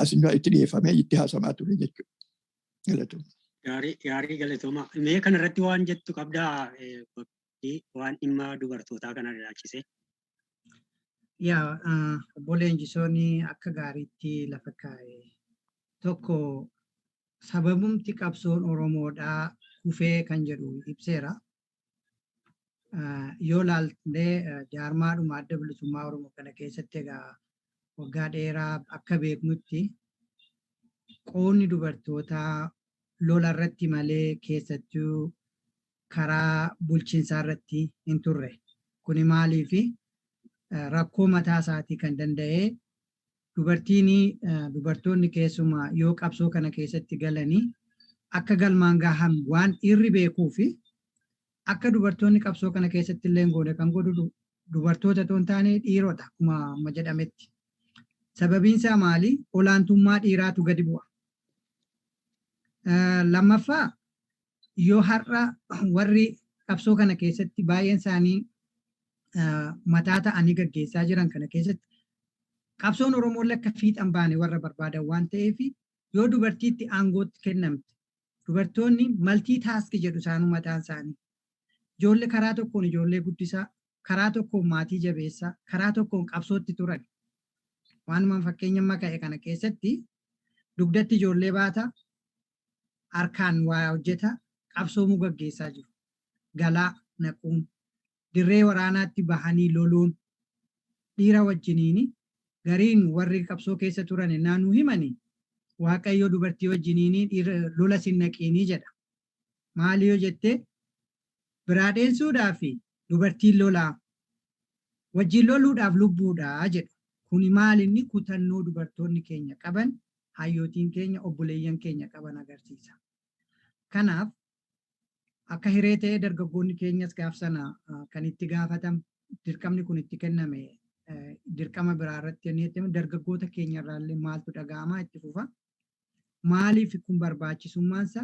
[SPEAKER 2] asinaa itti dhiyeeffamee itti haasamaa ture jechuudha. Galatooma.
[SPEAKER 1] Gaarii gaarii, galatooma. Mee kanarratti waan jettu qabdaa, waan dhimma dubartootaa kana ilaalchise?
[SPEAKER 3] Yaa, obbo Leenjisoon akka gaariitti lafa kaa'e. Tokko, sababumti qabsoon Oromoodhaa kufee kan jedhu ibseera. Yoo laaltee jaarmaadhuma Adda Bilisummaa Oromoo kana keessatti, egaa waggaa dheeraa akka beeknutti qoonni dubartootaa lola irratti malee keessattuu karaa bulchiinsaa irratti hin turre. Kuni maaliifi rakkoo mataa isaatii kan danda'e dubartiin, dubartoonni keessumaa yoo qabsoo kana keessatti galanii akka galmaan gahan waan dhiirri beekuu fi akka dubartoonni qabsoo kana keessatti illee goone kan godhu dubartoota otoo hin taane dhiirota, akkuma amma jedhametti. Sababiin isaa maali? Olaantummaa dhiiraatu gadi bu'a. Lammaffaa, yoo har'a warri qabsoo kana keessatti baay'een isaanii mataa ta'anii gaggeessaa jiran kana keessatti qabsoon Oromoolee akka fiixan baane warra barbaadan waan ta'eef, yoo dubartiitti aangootti kennamte, dubartoonni multi task jedhu isaanuu mataan isaanii. Ijoollee karaa tokkoon ijoollee guddisaa, karaa tokkoon maatii jabeessaa, karaa tokkoon qabsootti turan. Waanuma fakkeenya amma ka'e kana keessatti dugdatti ijoollee baata, harkaan waa hojjeta, qabsoomuu gaggeessaa jiru. Galaa naquun, dirree waraanaatti bahanii loluun, dhiira wajjiniini gariin warri qabsoo keessa turan naannoo himanii, Waaqayyo dubartii wajjiniini dhiira lola sin naqiinii jedha. Maali yoo jettee, biraa dheessuudhaa fi dubartiin lolaa wajjin loluudhaaf lubbuudha jedhu. Kuni maal inni kutannoo dubartoonni keenya qaban, hayyootiin keenya, obboleeyyan keenya qaban agarsiisa. Kanaaf akka hiree ta'ee dargaggoonni keenyas gaaf sana kan itti gaafatam dirqamni kun itti kenname dirqama biraa irratti inni dargaggoota keenya irraallee maaltu dhaga'amaa itti fufa. Maaliif kun barbaachisummaansa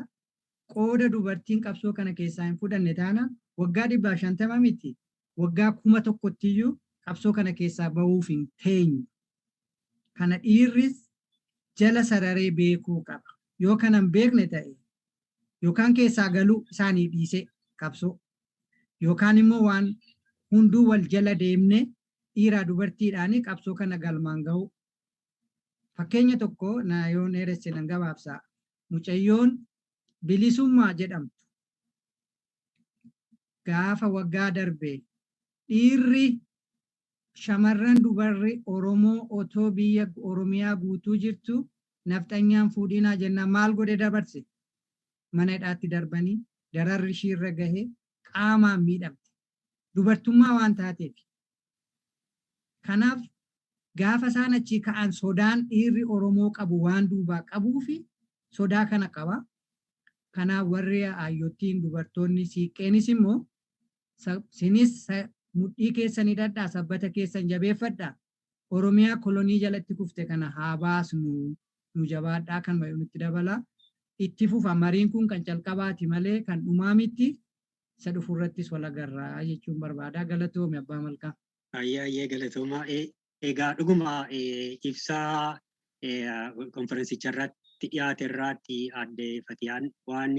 [SPEAKER 3] qooda dubartiin qabsoo kana keessaa hin fudhanne taanaan waggaa 150 miti, waggaa 1000ttiyyuu qabsoo kana keessaa bahuuf hin teenyu. Kana dhiirris jala sararee beekuu qaba. Yoo kana hin beekne ta'e, yookaan keessaa galuu isaanii dhiisee qabsoo, yookaan immoo waan hunduu wal jala deemne dhiiraa dubartiidhaan qabsoo kana galmaan gahu. Fakkeenya tokko na yoo dheeresse nan gabaabsa. Mucayyoon Bilisummaa jedhamtu gaafa waggaa darbe dhiirri shamarran dubarri Oromoo otoo biyya Oromiyaa guutuu jirtu nafxanyaan fuudhinaa jennaan maal godhe dabarse? Mana hidhaatti darbanii dararri ishiirra gahe, qaamaan miidhamte. Dubartummaa waan taateef. Kanaaf gaafa isaan achii ka'an sodaan dhiirri Oromoo qabu waan duubaa qabuu fi sodaa kana qaba. Kanaaf warri hayyottiin, dubartoonni siiqqeenis immoo sinis mudhii keessan hidhadhaa, sabbata keessan jabeeffadhaa. Oromiyaa kolonii jalatti kufte kana haa baasnu, nu jabaadhaa kan nutti dabala. Itti fufa, mariin kun kan calqabaati malee kan dhumaa miti. Isa dhufurrattis wal agarraa jechuun barbaada. Galatoome, Abbaa Malkaa.
[SPEAKER 1] Ayyee ayyee, galatooma. Egaa dhuguma ibsaa konferensicha irratti dhiyaate irratti aadde Fatiyaan waan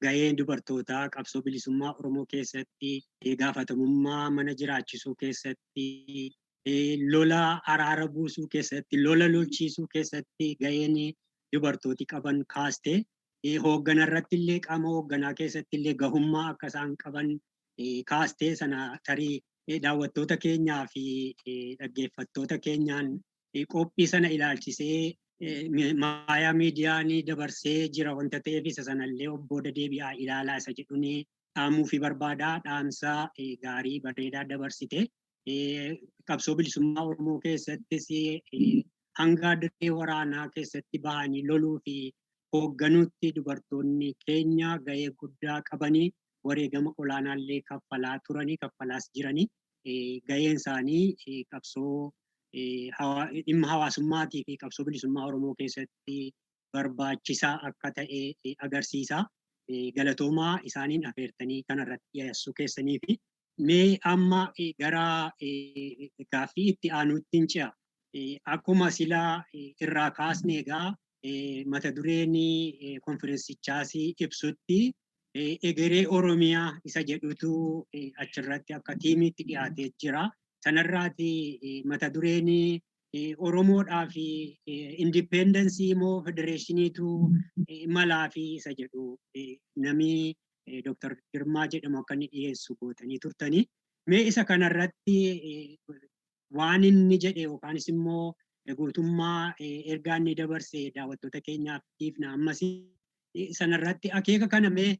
[SPEAKER 1] gaheen dubartootaa qabsoo bilisummaa Oromoo keessatti, gaafatamummaa mana jiraachisuu keessatti, lola araara buusuu keessatti, lola lolchiisuu keessatti gaheen dubartooti qaban kaaste, hooggana irratti illee, qaama hoogganaa keessatti illee gahummaa akka isaan qaban kaastee, sana tarii daawwattoota keenyaa fi dhaggeeffattoota keenyaan qophii sana ilaalchisee Maayaa Miidiyaan dabarsee jira wanta ta'eef, isa sanallee obbooda deebi'aa ilaalaa isa jedhuun dhaamuu fi barbaadaa. Dhaamsa gaarii bareedaa dabarsite. Qabsoo bilisummaa Oromoo keessattis hanga dirree waraanaa keessatti bahanii loluu fi Hoogganuutti dubartoonni keenya gahee guddaa qabanii, wareegama olaanaallee kaffalaa turanii, kaffalaas jiranii, gaheen isaanii qabsoo dhimma hawaasummaatii fi qabsoo bilisummaa Oromoo keessatti barbaachisaa akka ta'e agarsiisa. Galatoomaa isaaniin afeertanii kanarratti dhiyeessuu keessanii fi mee amma gara gaaffii itti aanuutti hin ce'a. Akkuma silaa irraa kaasne, egaa mata dureen konferensichaas ibsutti egeree Oromiyaa isa jedhutu achirratti akka themeitti dhiyaatee jira. Sanarraati mata dureen Oromoodhaa fi independence moo federationiitu malaa fi isa jedhu nami Dr. Girmaa jedhamu akka inni dhiyeessu gootanii turtanii. Mee isa kanarratti waan inni jedhe yookaanis immoo guutummaa ergaa inni dabarse daawwattoota keenyaaf dhiifna. Ammas sanarratti akeeka kana mee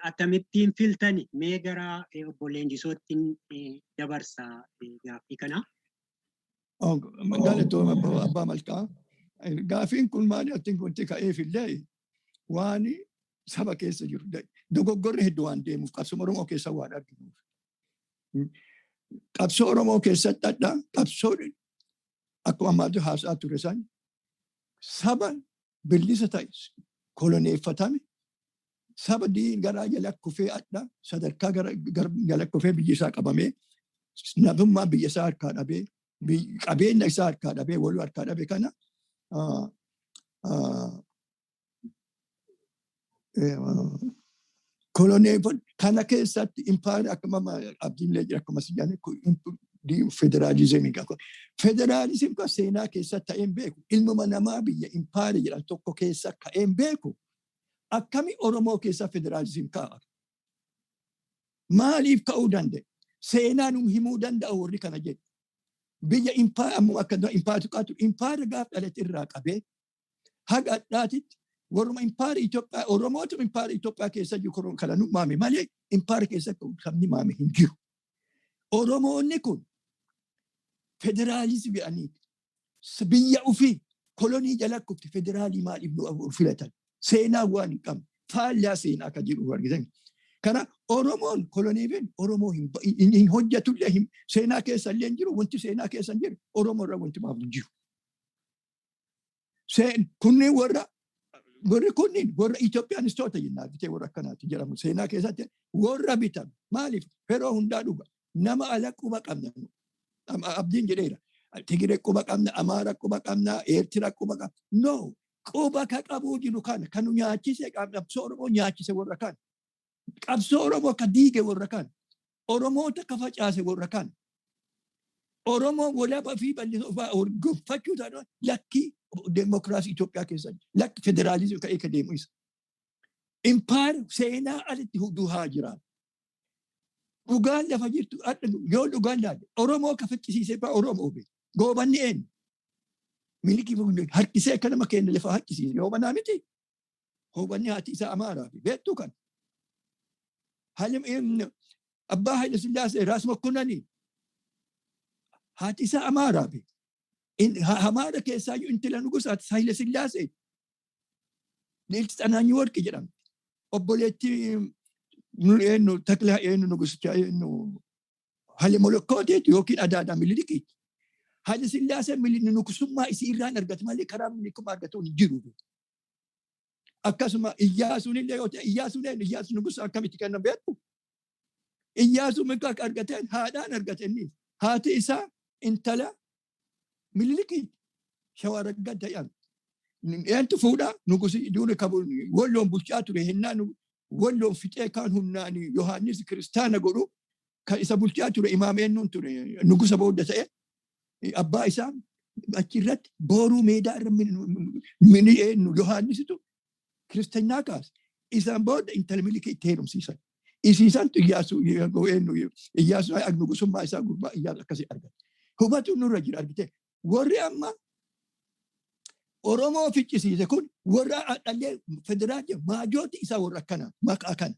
[SPEAKER 1] akkamittiin filtani? Mee gara obbo Leenjisootti dabarsa gaaffii kana.
[SPEAKER 2] Galatooma, Abbaa Malkaa. Gaaffiin kun maali attiin kunti ka'eef illee waan saba keessa jiru dogoggorri hedduu waan deemuuf, qabsoo Oromoo keessa waan arginuuf. Qabsoo Oromoo keessatti adda qabsoo akkuma ammaatti haasa'aa ture san, saba bilisa ta'e koloneeffatame, saba diin garaa jala kufee, adda sadarkaa gara jala kufee, biyyi isaa qabamee, namummaa biyya isaa harkaa dhabee, qabeenya isaa harkaa dhabee, waluu harkaa dhabee kana koloneeffan kana keessatti impaayera akkuma abdiillee jira, akkuma si jedhame federaalizimii qaba. Federaalizimii kan seenaa keessatti ta'een beeku, ilmuma namaa biyya impaayera jedhan tokko keessa ka'een beeku, akkami Oromoo keessa federaalizimii ka'a? Maaliif ka'uu danda'e? Seenaa nu himuu danda'u warri kana jedhu. Biyya impaayera ammoo akka impaayera tuqaatu, impaayera gaaf dhalate irraa qabee haga addaatitti warruma impaayera Itoophiyaa, Oromootu impaayera Itoophiyaa keessa jiru kana nu maame malee impaayera keessa sabni maame hin jiru. Oromoonni kun federaalizimii jedhanii biyya ofii kolonii jala kufte federaalii maaliif nu filatan? Seenaa waan hin qabne, faallaa seenaa akka jiru argitan. Kana Oromoon koloniifin Oromoo hin hojjetullee, seenaa keessa illee hin jiru, wanti seenaa keessa hin jiru, Oromoo irra wanti maaf hin jiru. Kunneen warra, warri kunniin warra Itoophiyaanistoota jennaan bitee, warra akkanaati jedhamu, seenaa keessatti warra bitame. Maaliif yeroo hundaa dhuga nama ala quba qabna, abdiin jedheera. Tigiree quba qabna, Amaara quba qabna, Eertira quba qabna. No, quba ka qabuu jiru kana kan nu nyaachise, qabsoo Oromoo nyaachise warra kana. Qabsoo Oromoo ka diige warra kana. Oromoota ka facaase warra kana. Oromoo walaba fi bal'isuu gonfachuu taanaan, lakkii deemokiraasii Itoophiyaa keessatti, lakki federaalizimii ka'ee ka deemu isa. Impaayera seenaa alitti duhaa jira. Dhugaan lafa jirtu yoo dhugaan laalle, Oromoo ka ficcisiisee baa Oromoo be. Goobanni eenyu? Milikii harkisee akka nama keenya lafa harkisiise goobanaa miti. Goobanni haati isaa Amaaraa fi beektuu kan. Halim Abbaa Haile Sillaasee, Raas Mokkonanii, haati isaa Amaaraa fi Amaara keessaayyuu intala nugusaati Haile Sillaasee. Lilti Xanaanyii Warqi jedhamti. Obboleettii eenyu, Takla eenyu, nugusicha eenyu, Haile Molokkootiiti yookiin Adaadaa Mililikiiti. Haile Sillaasee nugusummaa isii irraan argate malee karaa milikummaa argatu hin jiru. Akkasuma Iyyaasuun illee yoo ta'e, Iyyaasuun eenyu? Iyyaasuun nugusa akkamitti kennan beektu? Iyyaasuun mirga akka argateen haadhaan argate inni. Haati isaa intala Mililikiiti. Shawaa Raggaa ta'an. Eentu fuudhaa? Nugusi duri kabu Walloon bulchaa ture, hennaan Walloon fixee kaan humnaan Yohaannis kiristaana godhu, kan isa bulchaa ture imaam eenyuun ture, nugusa booda ta'e, abbaa isaa achirratti booruu meedaa irra mini eenyu Yohaannisitu kiristaanaa kaase. Isaan booda intala Milikii itti heerumsiisan. Isiisantu Iyyaasuu eenyu, Iyyaasuu nugusummaa isaa gurbaa Iyyaasu akkasii argate. Hubatu nurra jira, argite. Warri amma Oromoo ficcisiise kun warra dhallee federaal maajooti isaa warra akkana maqaa kana.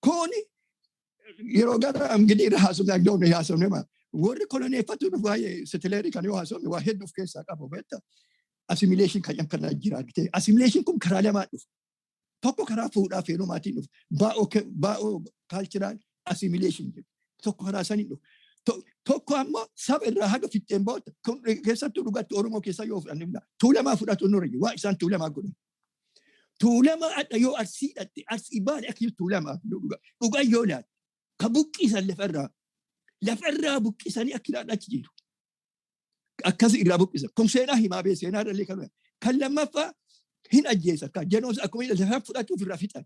[SPEAKER 2] Kuni yeroo gara ingilii irra haasofne, agdoomne haasofne, warri koloneeffatu waa'ee settlerii kan yoo haasofne waa hedduu of keessaa qabu beektaa. Assimilation kan kana jira argitee. Assimilation kun karaa lamaan dhufa. Tokko karaa fuudhaa fi heerumaatiin dhufa. Baa'oo cultural assimilation jedhu. Tokko karaa saniin dhufa. Tokko ammoo saba irraa haga fixxeen booda, keessattuu dhugatti Oromoo keessa yoo fudhanne, Tuulamaa fudhatu nurra jiru. Waa isaan Tuulamaa godhan. Tuulamaa adda yoo Arsii dhatte, Arsii baale akka Tuulamaa dhugaa yoo laatte, ka buqqisan lafarraa buqqisanii akka ilaalan achi jiru. Akkas irraa buqqisan. Kun seenaa himaa bee, seenaa irra illee kan kan lammaffaa hin ajjeesa kan jenoos akkuma lafa fudhatuuf irraa fixan.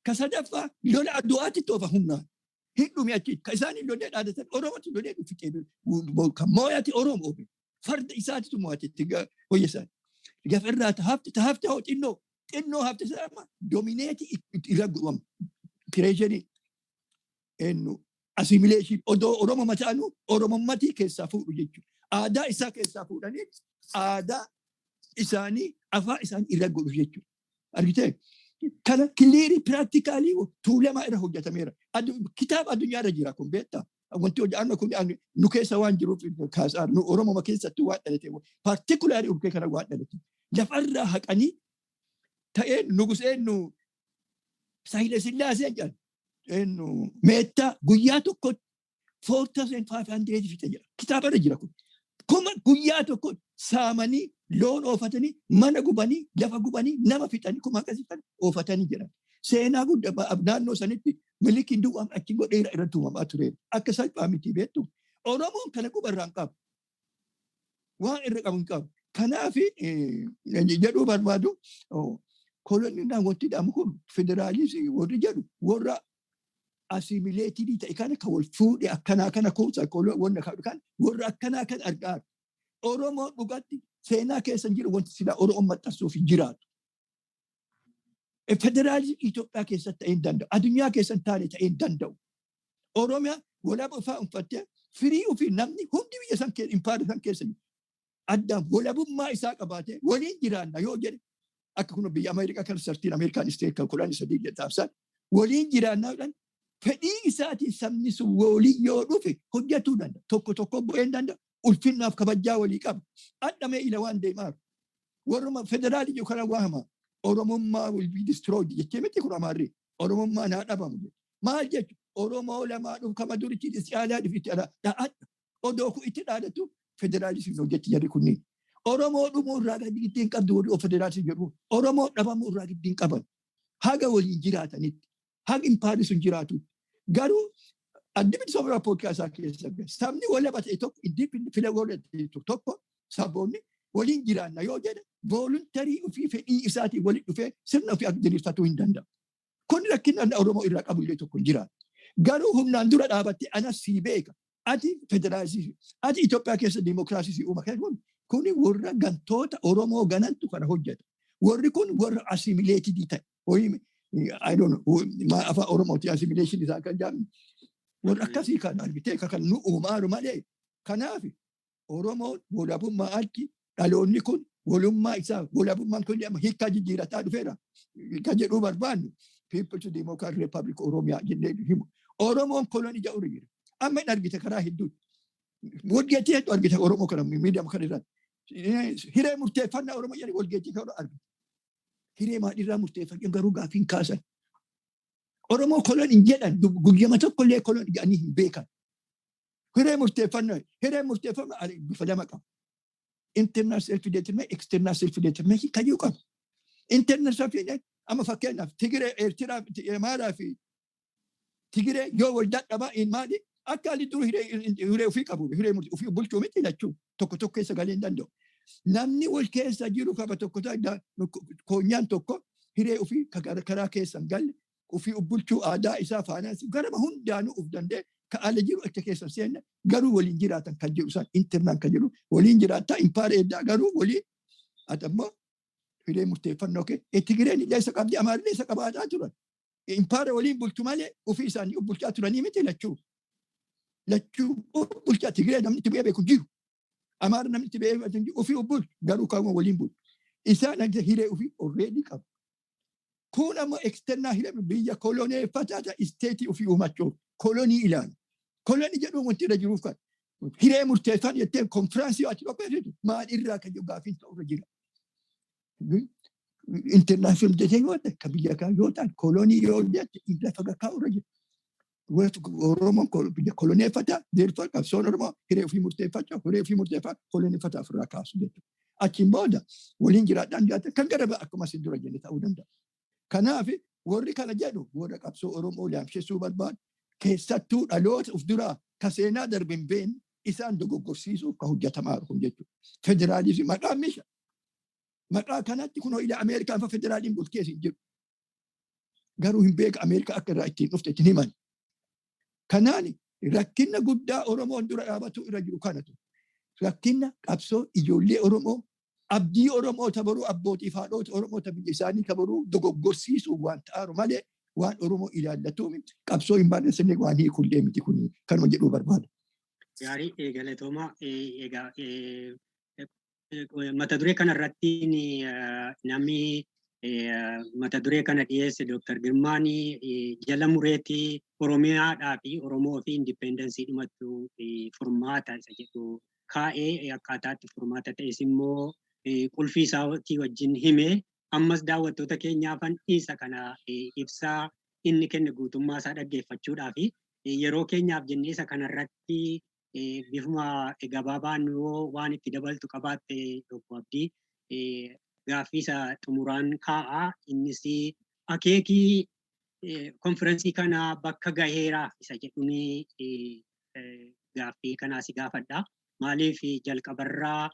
[SPEAKER 2] Ka sadaffaa lola addu'aatti toofa humnaan. Hin dhume achi ka isaan hin lolee dhaadatan, Oromootti lolee fixee, kan mooyati Oromoo farda isaatitu mo'ate itti hojjesan. Lafa irraa hafte hafte hoo xinnoo xinnoo hafte sana dominate irra godhamu. Creation eenyu assimilation odoo Oromoo mataanu Oromummatii keessaa fuudhu jechuudha. Aadaa isaa keessaa fuudhanii aadaa isaanii, afaan isaanii irra godhu jechuudha. Argitee? Kana clearly practically Tuulamaa irra hojjetameera. Kitaaba addunyaa irra jira kun, beektaa? Wanti hojjannu kun nu keessa waan jiruuf kaasaa, nu Oromoma keessatti waan dhalate, particularly urkee kana waan dhalate. Lafarraa haqanii ta'ee nugus eenyu Saahile Sillaasee jedhan eenyu Meettaa guyyaa tokko 4500 fixe jedha. Kitaaba irra jira kun. Kuma guyyaa tokko saamanii, loon oofatanii, mana gubanii, lafa gubanii, nama fixanii, kuma akkasii kan oofatanii jedhan. Seenaa guddaa naannoo sanitti Milikiin duwwaan achi godheera irratti uumamaa tureera. Akka salphaa miti, beektu. Oromoon kana quba irraa hin qabu. Waan irra qabu hin qabu. Kanaaf jedhuu barbaadu, koloniidhaan wanti jedhamu kun, federaalizimii warri jedhu, warra assimilated ta'e kana kan wal fuudhe akkanaa kana kuusa wanna kan warra akkanaa kan argaa. Oromoo dhugatti seenaa keessa jiru wanti silaa Oromoon maxxansuuf hin jiraatu. Federaalizimii Itoophiyaa keessatti ta'ee hin danda'u. Addunyaa keessa hin taane ta'ee hin danda'u. Oromiyaa walaba ofaa uffattee firii ofii namni hundi biyya san keessa, impaayera san keessa jiru. Addaan walabummaa isaa qabaatee waliin jiraanna yoo jedhe, akka kun biyya Ameerikaa kan 13 Ameerikaan state kan 13 jedhaamsan waliin jiraannaa jedhan, fedhii isaatiin sabni sun waliin yoo dhufe hojjetuu danda'a. Tokko tokko bu'ee hin danda'a. Ulfinnaaf kabajaa walii qaba. Adhamee ila waan deemaa warruma federaalii jiru kana waama. Oromummaa will be destroyed jechee miti kun Amaarri. Oromummaa naa dhabamu jedhe. Maal jechu? Oromoo lamaa dhufu kama duritti caalaa dhufu itti dha'adha. Odoo kun itti dhaadatu federaalismii hojjetti jarri kunniin. Oromoo dhumuu irraa gadi hin qabdu warri federaalismii jedhu. Oromoo dhabamuu irraa giddi hin qaban. Haga waliin jiraatanitti. Haga impaayerri sun jiraatu. Garuu Addi Bilisa Oromoo poolitikaa isaa keessa sabni walaba ta'e tokko, independent fila walaba tokko, saboonni waliin jiraanna yoo jedhe, voluntary ofii fedhii isaatiin waliin dhufee sirna ofii akka diriirfatuu hin danda'u. Kun rakkina Oromoo irraa qabu illee tokko hin jiraatu. Garuu humnaan dura dhaabattee anas sii beeka. Ati federaalisii, ati Itoophiyaa keessa diimokiraasii si uuma. Kun kuni warra gantoota Oromoo ganantu kana hojjeta. Warri kun warra assimilated ta'e. Horii, I don't know, afaan Oromooti assimilation isaa kan jedhamu. Warra akkasii kan argitee kan nu uumaaru malee. Kanaaf Oromoon walabummaa achi dhaloonni kun walummaa isaa, walabummaan kun amma hiikkaa jijjiirataa dhufeera. Kan jedhuu barbaannu People's Democratic Republic Oromiyaa jennee himu. Oromoon kolonii jedhu jira. Amma hin argite karaa hedduutti. Walgeettii hedduu argite Oromoo kana miidiyaa kana irratti. Hiree murteeffannaa Oromoo jedhanii walgeettii kana argite. Hiree maalirraa murteeffannaa garuu gaaffii hin kaasan. Oromoo kolonii hin jedhan, guyyama tokko illee kolonii jedhanii hin beekan. Hiree murteeffannaa bifa lama qaba. Internal self determination, external self determination kan jiru qaba. Internal self determination amma fakkeenyaaf Tigiree, Eertiraa, Amaaraa fi Tigiree yoo wal dadhabaa in maali akka ali dur hiree ofii qabu, hiree ofii bulchuu miti, lachuu tokko tokko keessa galee hin danda'u. Namni wal keessa jiru qaba tokko, koonyaan tokko hiree ofii karaa keessa hin galle ofii bulchuu, aadaa isaa faanaansii garama hundaanuu of danda'e, ka ala jiru achi keessa seenne, garuu waliin jiraatan kan jedhu isaan internal kan jedhu waliin jiraattaa impaara eddaa, garuu waliin ati ammoo hiree murteeffannoo kee. Tigireen illee isa qabdi, Amaarillee isa qabaataa turan. Impaara waliin bulchu malee ofii isaanii of bulchaa turanii miti lachuu. Lachuu of bulchaa, Tigiree namni itti bu'ee beeku jiru. Amaara namni itti bu'ee beeku jiru, ofii of bulchu, garuu kaawwan waliin bulchu. Isaan akka hiree ofii already qabu. Kun ammoo external hiree biyya koloneeffataa ta'e state ofii uumachuuf kolonii ilaala. Kolonii jedhuun wanti irra jiruuf kan. Hiree murteeffan jettee konfiraansii ati qopheessitu maal irraa kan jiru gaafiin ta'urra jira. International jettee yoo ta'e, kan biyya kan yoo ta'an, kolonii yoo jette, lafa kaa'urra jira. Oromoon biyya koloneeffata, deerfaa qabsoon Oromoo hiree ofii murteeffachuu, hiree ofii murteeffaa koloneeffata ofirraa kaasu jechuudha. Achiin booda waliin jiraadhaan jiraatan kan gara biraa akkuma isin dura jenne ta'uu danda'a. Kanaaf warri kana jedhu warra qabsoo Oromoo laamshessuu barbaadu, keessattuu dhaloota of duraa ka seenaa darbe hin beekne isaan dogoggorsiisuuf ka hojjetamaa kun jechuudha. Federaalizimii maqaan misha. Maqaa kanatti kunoo ila Ameerikaan fa federaaliin bultees hin jiru. Garuu hin beeka Ameerikaa akka irraa ittiin dhufte ittiin himan. Kanaan rakkina guddaa Oromoon dura dhaabatu irra jiru kanatu. Rakkina qabsoo ijoollee Oromoo, abdii Oromoo tabaruu, abbootii fi haadhota Oromoo ta biyya isaanii kabaruu dogoggorsiisuu waan ta'aaru malee waan Oromoo ilaallatu miti. Qabsoo hin barreessine waan hiikullee miti, kuni kanuma jedhuu barbaada.
[SPEAKER 1] Gaarii, galatooma. Egaa mata duree kanarratti namni mata duree kana dhiyeesse Dr. Girmaan jala mureetii Oromiyaadhaa fi Oromoo fi independence dhumattu furmaata isa jedhu kaa'ee, akkaataatti furmaata ta'es immoo qulfii isaatii wajjin hime. Ammas daawwattoota keenyaafan dhiisa kana, ibsaa inni kenne guutummaa isaa dhaggeeffachuudhaa fi yeroo keenyaaf jennee isa kanarratti bifuma gabaabaan yoo waan itti dabaltu qabaatte, Obbo Abdii, gaaffii isa xumuraan kaa'a. Innis akeekii konferensii kana bakka gaheera isa jedhuun gaaffii kanaa si gaafadha. Maaliif jalqabarraa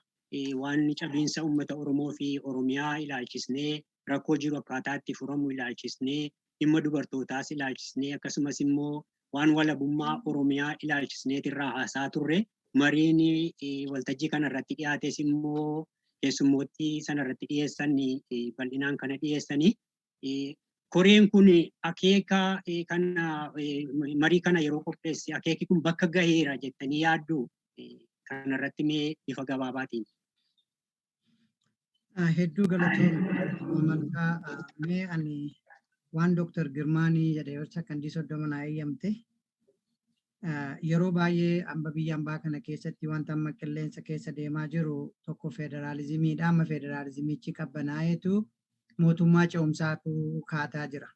[SPEAKER 1] waan cabiinsa uummata Oromoo fi Oromiyaa ilaalchisnee, rakkoo jiru akkaataa itti furamu ilaalchisnee, dhimma dubartootaas ilaalchisnee, akkasumas immoo waan walabummaa Oromiyaa ilaalchisneet irraa haasaa turre. Mariin waltajjii kanarratti dhiyaates immoo keessummoottii sanarratti dhiyeessan bal'inaan kana dhiyeessanii. Koreen kun akeeka kana, marii kana yeroo qopheesse, akeeki kun bakka gaheera jettanii yaaddu? Kanarratti mee bifa gabaabaatiin.
[SPEAKER 3] Hedduu galatoomii, Malkaa. Mee ani waan Dooktar Girmaanii jedhe yoo sakandii 30 naa eeyyamte. Yeroo baay'ee amba biyya ambaa kana keessatti wanta amma qilleensa keessa deemaa jiru tokko federaalizimiidha. Amma federaalizimichi qabbanaa'eetu mootummaa ce'umsaatu kaataa jira.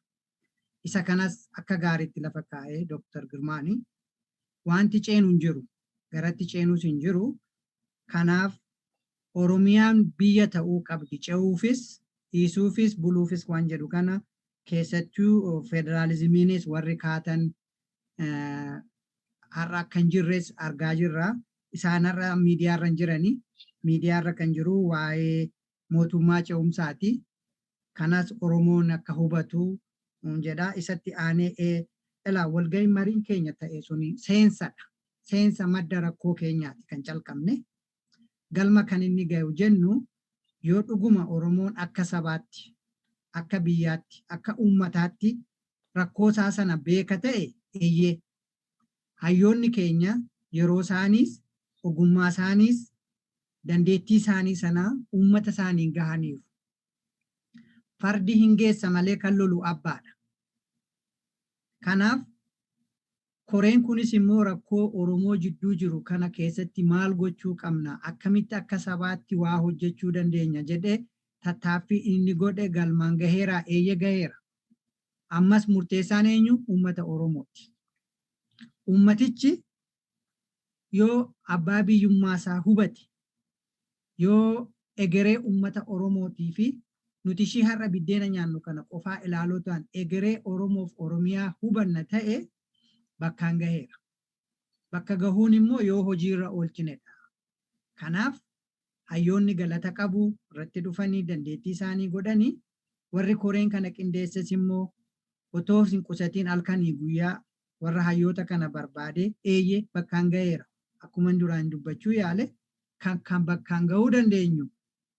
[SPEAKER 3] Isa kanas akka gaariitti lafa kaa'ee Dooktar Girmaanii, wanti ceenu hin jiru. Garatti ceenus hin jiru. Kanaaf Oromiyaan biyya ta'uu qabdi, ce'uufis dhiisuufis buluufis waan jedhu kana keessattuu federaalizimiinis warri kaatan har'a akka hin jirres argaa jirra. Isaan har'a miidiyaarra hin jirani. Miidiyaarra kan jiru waa'ee mootummaa ce'umsaati. Kanas Oromoon akka hubatu jedha. Isatti aanee ilaa walga'iin mariin keenya ta'e suni seensadha. Seensa madda rakkoo keenyaati kan calqabne. Galma kan inni gahu jennu yoo dhuguma Oromoon akka sabaatti, akka biyyaatti, akka uummataatti rakkoo isaa sana beeka ta'e, eeyyee. Hayyoonni keenya yeroo isaaniis, ogummaa isaaniis, dandeettii isaanii sana uummata isaaniin gahaniiru. Fardi hin geessa malee kan lolu abbaadha. Kanaaf koreen kunis immoo rakkoo Oromoo jidduu jiru kana keessatti maal gochuu qabna, akkamitti akka sabaatti waa hojjechuu dandeenya jedhee tattaaffii inni godhe galmaan gaheera, eeyye gaheera. Ammas murteessaan eenyu? Uummata Oromooti. Uummatichi yoo abbaa biyyummaa isaa hubate, yoo egeree uummata Oromootii fi nuti ishii har'a biddeena nyaannu kana qofaa ilaaloo ta'an egeree Oromoof Oromiyaa hubanna ta'e, bakkaan gaheera. Bakka gahuun immoo yoo hojiirra oolchinedha. Kanaaf hayyoonni galata qabu irratti dhufanii dandeettii isaanii godhanii, warri koreen kana qindeesses immoo otoo hin qusatiin halkanii guyyaa warra hayyoota kana barbaade, eeyyee, bakkaan gaheera. Akkuma duraan dubbachuu yaale, kan bakkaan gahuu dandeenyu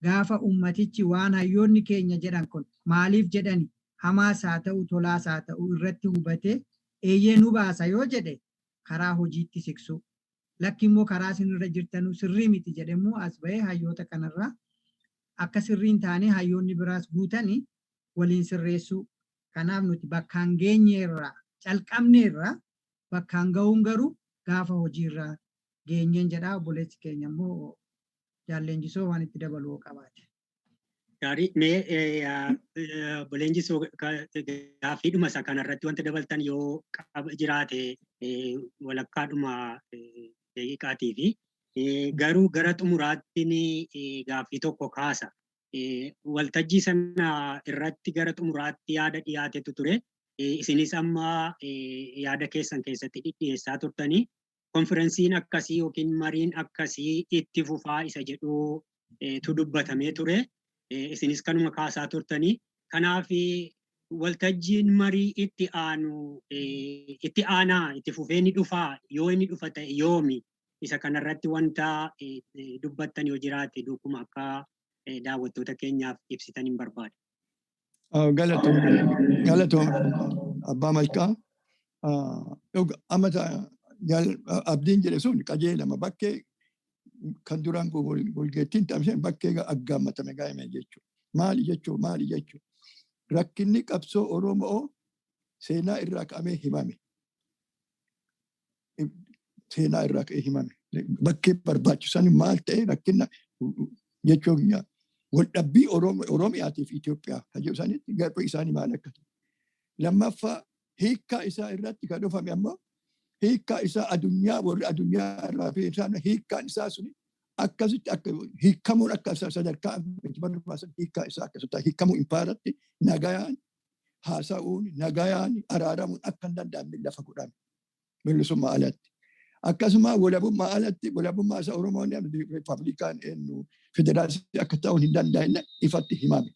[SPEAKER 3] gaafa ummatichi waan hayyoonni keenya jedhan kun maaliif jedhani, hamaas haa ta'u tolaas haa ta'u, irratti hubatee eeyyee nu baasa yoo jedhe karaa hojiitti siqsuu. Lakki immoo karaa isin irra jirtanuu sirrii miti jedhe immoo as bahee hayyoota kanarraa akka sirrii hin taane hayyoonni biraas guutanii waliin sirreessuu. Kanaaf nuti bakkaan geenyeerraa, calqabneerraa, bakkaan gahuun garuu gaafa hojiirraa Geenyeen jedhaa, obboleessi keenya immoo Jaalleenjisoo waan itti dabaluu qabaate.
[SPEAKER 1] Gaarii, mee Leenjisoo, gaaffiidhuma isa kanarratti wanta dabaltan yoo jiraate walakkaadhuma daqiiqaatii fi garuu gara xumuraatti gaaffii tokko kaasa. Waltajjii sana irratti gara xumuraatti yaada dhiyaatetu ture. Isinis amma yaada keessan keessatti dhiyeessaa turtanii, konferensiin akkasii yookiin mariin akkasii itti fufaa isa jedhutu dubbatamee ture. Isinis kanuma kaasaa turtanii. Kanaaf waltajjiin marii itti aanu, itti aanaa, itti fufee ni dhufaa? Yoo inni dhufa ta'e yoomi? Isa kanarratti wanta dubbattan yoo jiraate duukuma akka daawwattoota keenyaaf ibsitan hin barbaada.
[SPEAKER 2] Galatoom, galatoom, Abbaa Malkaa. Amma Abdiin jedhe sun qajeelama, bakkee kan duraan golgeettiin ta'amseen bakkee aggaammatame gaa'ime jechuudha. Maali jechuu, maali jechuu? Rakkinni qabsoo Oromoo seenaa irraa ka'amee himame. Seenaa irraa ka'ee himame. Bakkee barbaachisan maal ta'e rakkina jechuun waldhabbii Oromiyaatii fi Itoophiyaa kan jedhu isaaniitti garba isaanii maal akka ta'e. Lammaffaa, hiikkaa isaa irratti kan dhufame ammoo hiikkaa isaa addunyaa, warri addunyaa irraa fi isaan hiikkaan isaa suni akkasitti akka hiikkamuun akka sadarkaa barbaachisan, hiikkaa isaa akkasitti hiikkamuu impaaratti nagayaan haasa'uun, nagayaan araaramuun akka hin danda'amne lafa godhame bilisummaa alatti. Akkasuma walabummaa alatti, walabummaa isa Oromoon riippaabilikaan eenyu federaasii akka ta'uun hin danda'amne ifatti himame.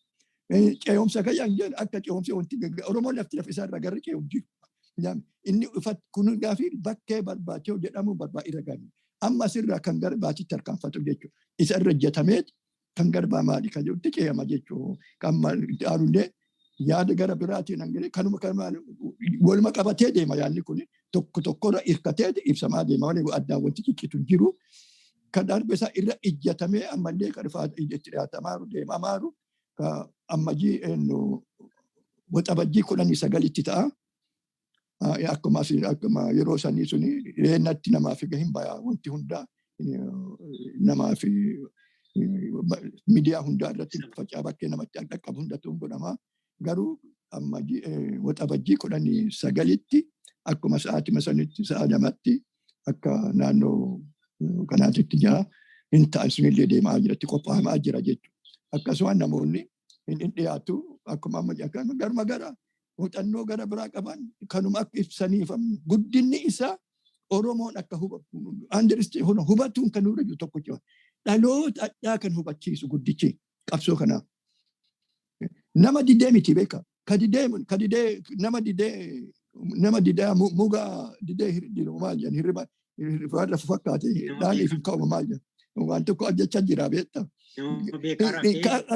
[SPEAKER 2] Ce'umsa kan jedhu akka ce'umsi wanti Oromoon lafti lafa isaa irraa garri ce'u jiru. Inni ifatti kun gaafii bakkee barbaachuu jedhamu barbaa irra gahame. Amma asirraa kan gara baatitti tarkaanfatu jechuudha. Isa irra ejjetameet kan garbaa maali kan jedhutti ce'ama jechuudha. Kan aanullee yaada gara biraatiin hangalee kanuma kanuma waluma qabatee deema. Yaadni kun tokko tokkorra hirkatee ibsamaa deema malee addaan wanti ciccitu jiru. Kan darbe isaa irra ijjatamee ammallee kan dhufaa itti dhiyaatamaaru deemamaaru ammajii Waxabajjii 19tti ta'a. Akkuma akkuma yeroo sanii suni dhiyeenyatti namaaf hin bayaa, wanti hundaa namaaf miidiyaa hundaa irratti facaa, bakkee namatti dhaqqabu hundattuu godhama. Garuu Waxabajjii 19tti akkuma sa'aatima sanitti sa'a 2tti akka naannoo kanaatitti jira hin ta'an, sunillee deemaa jiratti qophaa'amaa jira jechuudha. Akkasuma namoonni hin dhiyaatu, akkuma amma garuma gara muuxannoo gara biraa qaban kanuma akka ibsaniif, guddinni isaa Oromoon akka hubatuun kan nurra jiru tokko jira. Dhaloota addaa kan hubachiisu guddichi qabsoo kanaa. Nama didee miti beeka. Ka didee, ka didee, nama didee, nama didee muga didee jiru maal jedhan, hirriba waan lafa fakkaate dhaaniif hin ka'u maal jedhan. Waan tokko ajjechaa jira beekta.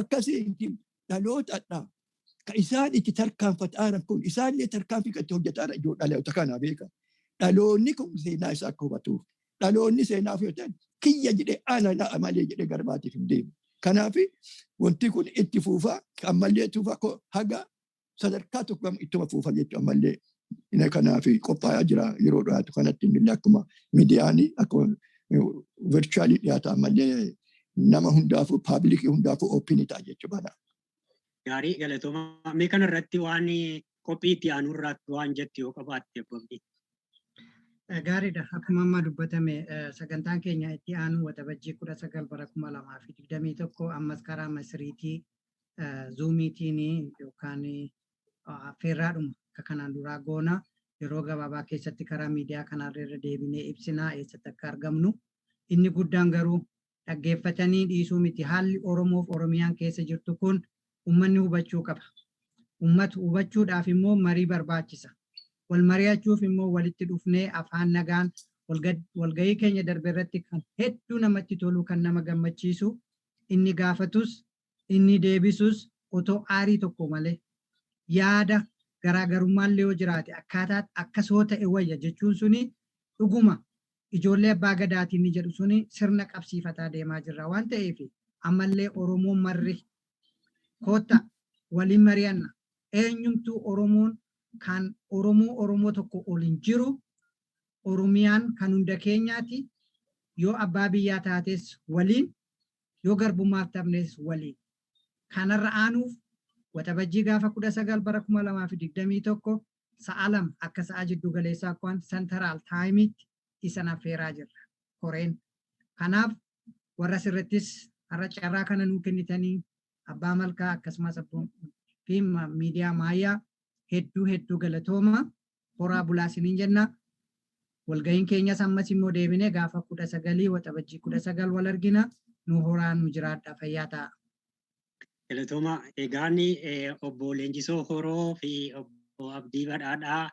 [SPEAKER 2] Akkasii dhaloota addaa. Ka isaan itti tarkaanfataaran kun isaan illee tarkaanfii kan itti hojjetaara ijoo dhaloota kana beeka. Dhaloonni kun seenaa isaa akka hubatuuf. Dhaloonni seenaa yoo ta'an kiyya jedhee ana la'a malee jedhee garbaatiif hin deemu. Kanaaf wanti kun itti fuufaa, ammallee itti fuufaa, haga sadarkaa tokko ittuma fuufa jechuudha ammallee. Kanaaf qophaa'aa jira. Yeroo dhiyaatu kanatti illee akkuma miidiyaanii akkuma virtually dhiyaata, ammallee nama hundaafuu, public hundaafuu open ta'a jechuudha.
[SPEAKER 1] Gaarii, galatooma. Mee kanarratti waan qophii itti aanu irratti waan jettu yoo qabaatte, Abbabbii.
[SPEAKER 3] Gaariidha. Akkuma amma dubbatame sagantaan keenya itti aanu Waxabajjii 19 bara 2021 ammas karaa masiriitii Zoomiitiin yookaan affeerraadhuma akka kanaan duraa goona. Yeroo gabaabaa keessatti karaa miidiyaa kanarra irra deebinee ibsinaa eessatti akka argamnu. Inni guddaan garuu dhaggeeffatanii dhiisuu miti. Haalli Oromoof Oromiyaan keessa jirtu kun uummanni hubachuu qaba. Uummata hubachuudhaaf immoo marii barbaachisa. Wal mari'achuuf immoo walitti dhufnee afaan nagaan walgahii keenya darbe irratti kan hedduu namatti tolu, kan nama gammachiisu, inni gaafatus inni deebisus otoo aarii tokko malee yaada garaagarummaan yoo jiraate akkaataa akkasoo ta'e wayya jechuun suni dhuguma ijoollee abbaa gadaatiin ni jedhu suni sirna qabsiifataa deemaa jirra waan ta'eef, ammallee Oromoon marri kootta waliin mari'anna. Eenyumtuu Oromoon kan Oromoo, Oromoo tokko ol hin jiru. Oromiyaan kan hunda keenyaati. Yoo abbaa biyyaa taates waliin, yoo garbummaaf taphnes waliin. Kanarra aanuuf Waxabajjii gaafa 19 bara 2021 sa'a 2 akka sa'a jiddu galeessaa akkaan Central Timeitti isan affeeraa jirra koreen. Kanaaf warra sirrittis har'a carraa kana nuu kennitanii, Abbaa Malkaa akkasumas fi miidiyaa Maayaa, hedduu hedduu galatooma, horaa bulaa isiniin jenna. Walga'iin keenyas ammas immoo deebine gaafa 19, Waxabajjii 19 wal argina. Nu horaa, nu jiraadha, fayyaa ta'a.
[SPEAKER 1] Galatooma. Egaan obbo Leenjisoo Horoo fi obbo Abdii Badhaadhaa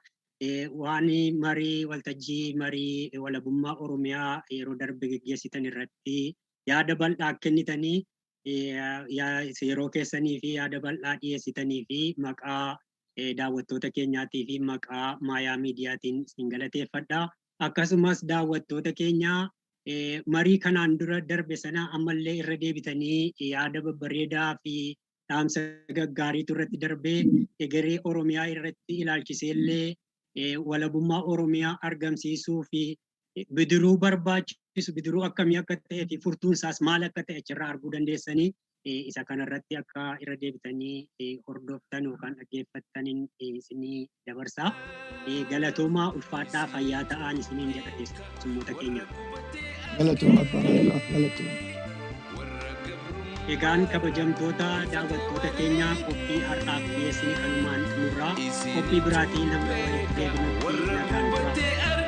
[SPEAKER 1] waan marii waltajjii marii walabummaa Oromiyaa yeroo darbe geggeessitan irratti yaada bal'aa kennitanii, yeroo keessanii fi yaada bal'aa dhiyeessitanii fi maqaa daawwattoota keenyaatii fi maqaa Maayaa Miidiyaatiin isin galateeffadha. Akkasumas daawwattoota keenyaa, marii kanaan dura darbe sana ammallee irra deebitanii yaada babbareedaa fi dhaamsa gaggaariitu irratti darbee, egeree Oromiyaa irratti ilaalchisee illee walabummaa Oromiyaa argamsiisuu fi bidiruu barbaachisu, bidiruu akkamii akka ta'ee fi furtuun isaas maal akka ta'e achirraa arguu dandeessanii, isa kanarratti akka irra deebitanii hordoftan yookaan dhaggeeffattaniin isinii dabarsaa. Galatoomaa, ulfaadhaa, fayyaa ta'aan isiniin jedha keessummoota keenya.
[SPEAKER 2] Galatooma, Abbaa Malkaa, galatooma.
[SPEAKER 1] Egaan kabajamtoota daawwattoota keenyaa, qophii har'aaf dhiyeessine kanumaan xumurraa. Qophii biraatiin hamma walitti deebinutti nagaan tura.